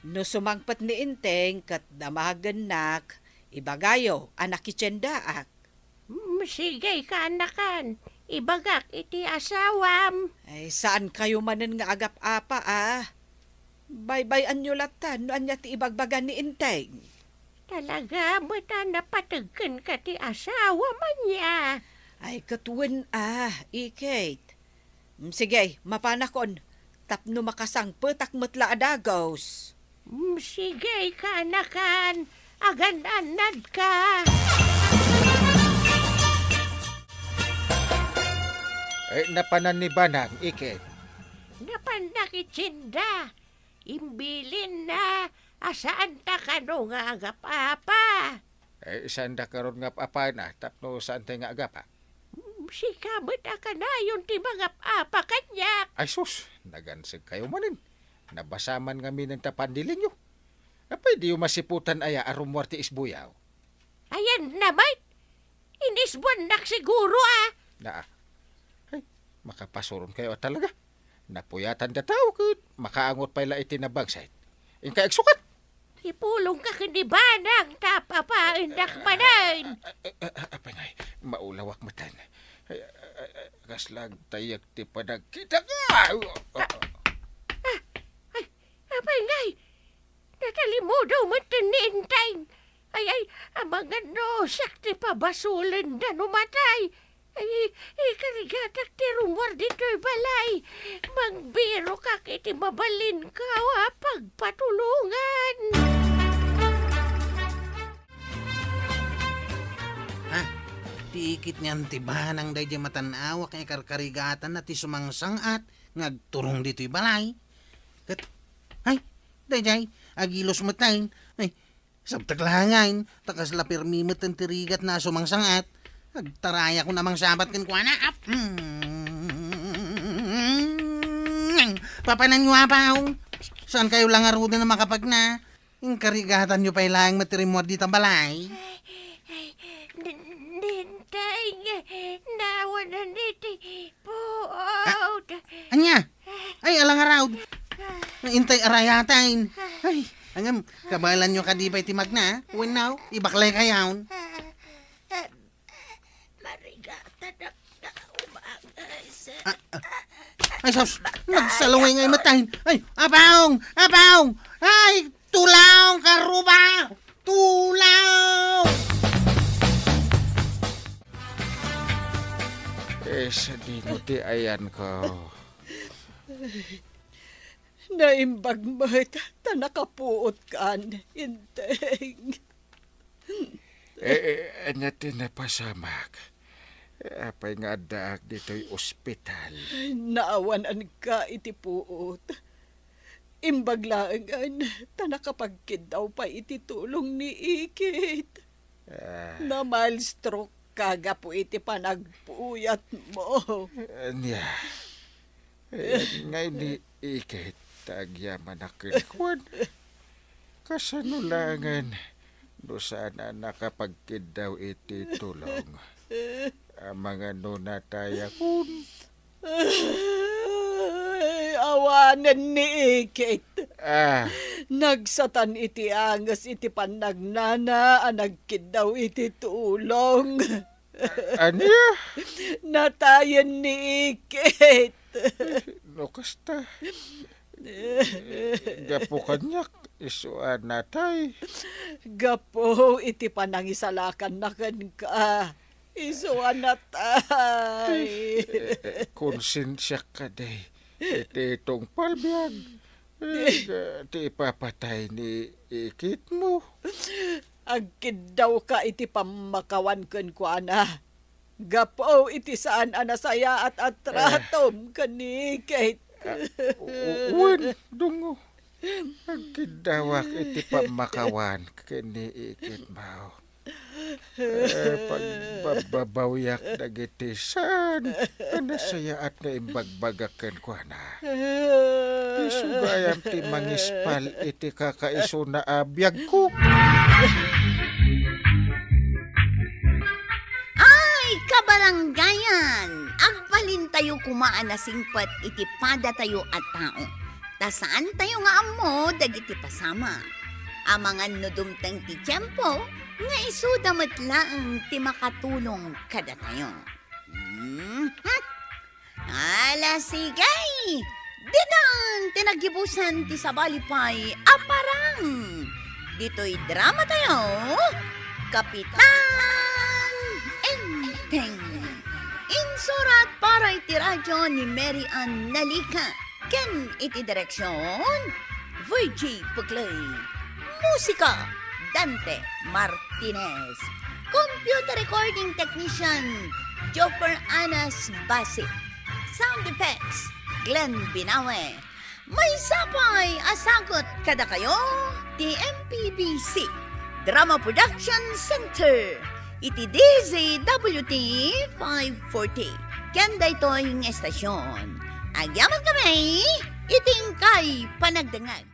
No sumangpet ni Enteng ket damagennak, ibagayo a nakitiendaak. Mm, sige, kaanakan. Ibagak iti asawam. Ay, saan kayo manen nga agap-apa, ah? Baybay-anyo latta no ania ti ibagbaga ni Enteng. Talaga met a napateg kenka ti asawam ania? Ay, ket wen, ah, Ikit. Mm, sige, mapanakon. Tapno makasangpetak met la a dagus. Mm, sige, kaanakan. Agan-annadka. Eh, napanan ni Banang, Ikit. Napan nakitienda. Imbilinna a saanta kano nga agap-apa. Eh, saanda karon nga ap-apana, tapno saantay nga agapa? Mm, sika met a kanayon ti mangap-apa kaniak. Ay sus, naganseg kayo manen. Nabasa man ngamin ta pandilinyo. Apay diyo masiputan aya a rummuar ti isbuyaw? Ayan na met. Inisbuannak siguro, ah. Naa. Ay, makapasuron kayo talaga. Napuyatan da tao ket makaangot pay la iti nabangsit. Inka agsukat. Ipulongka ken ni Banang ta ap-apaennak manen. Ah, ah, ah, apay ngay, maulawak metten. Ay, ay, ay, ay, kasla agtayek ti panagkita ka. Ah, ah, ay, apay ngay, natalimudaw metten ni Enteng. Ay, ay, amangan no siak ti pabasolenda no matay. Ay, ikarigatak ti rummuar ditoy balay. Mangbirokak iti mabalinko a pagpatulongan. Ha? Ti Ikit ngan ti Banang daydiay matan-awak nga ikarkarigatanna ti sumangsang-at nga agturong ditoy balay. Ket, ay, daydiay, agilus metten. Ay, sabtek la ngay, ta kasla permi metten ti rigatna a sumangsang-at. Agtarayakon a mangsabat kenkuana. Ap-, mm. Papananyo, Apaw. Saan kayo la ngaruden a makapagna? Inkarigatanyo pay laeng met ti rimmuar dita balay. Ay, ay, Dinteng, naawanan iti puot. Ah, ania? Ay, ala ngarud. Intay arayaten. Ay, ngem, kabaelanyo kadi pay ti magna? Wenno, ibaklay kayon. Marigatanak nga umanges. Ah, ah. Ay, sus, nagsalungay nga imetten. Ay, Apaw! Apaw! Ay, tulong, karuba! Tulong! Eh, sadino ti ayanko? Naimbag met ta nakapuotkan, Inteng. Eh, eh, ania ti napasamak? Apay nga addaak ditoy ospital? Naawananka iti puot. Imbag laengen ta nakapagkiddaw pay iti tulong ni Ikit. Ah. Na-mild stroke ka gapu iti panagpuyatmo. Ania? Eh, ngay ni Ikit ta agyamanak kenkuana. Kasano laengen no saan a nakapagkiddaw iti tulong? Amangan no natayakon. Ay, awanen ni Ikit. Ah. Nagsatan iti anges iti pannagnana a nagkiddaw iti tulong. Ania? Natayen ni Ikit. No kasta, gapu kaniak, isu a natay. Gapu iti panangisalakanna kenka, isu a natay. Eh, eh, konsensiak kadi iti tungpal biag. Eh, ti ipapatay ni Ikitmo. Agkiddawka iti pammakawan kenkuana. Gapu iti saan a nasayaat a tratom ken ni Ikit. Ah, u-, wen, Dungo. Agkiddawak iti pammakawan ken ni Ikitmo. Eh, pagbabbabawiak dagiti saan a nasayaat nga imbagbagak kenkuana. Isu gayam ti mangispal iti kakaisuna a biagko. Ay, Parangayan, agbalintayo koma a nasingpet iti padatayo a tao, ta saantayo nga ammo dagiti pasamak. Amangan no dumteng ti tiempo nga isuda met laeng ti makatulong kadatayo. Mhm. Ala, sige! Ditan ti naggibusan ti sabali pay a parang. Ditoy drama tayo, Kapitan Enteng. Insurat para iti radyo ni Mary Ann Nalica ken iti direksyon, Virgie Puglay. Musika, Dante Martinez. Computer recording technician, Joper Anas Basi. Sound effects, Glenn Binawe. Maysa pay a sagut kadakayo ti M P B C Drama Production Center iti D Z W T five forty. Ken daytoy nga estasyon, agyamankami iti inkay panagdengngeg.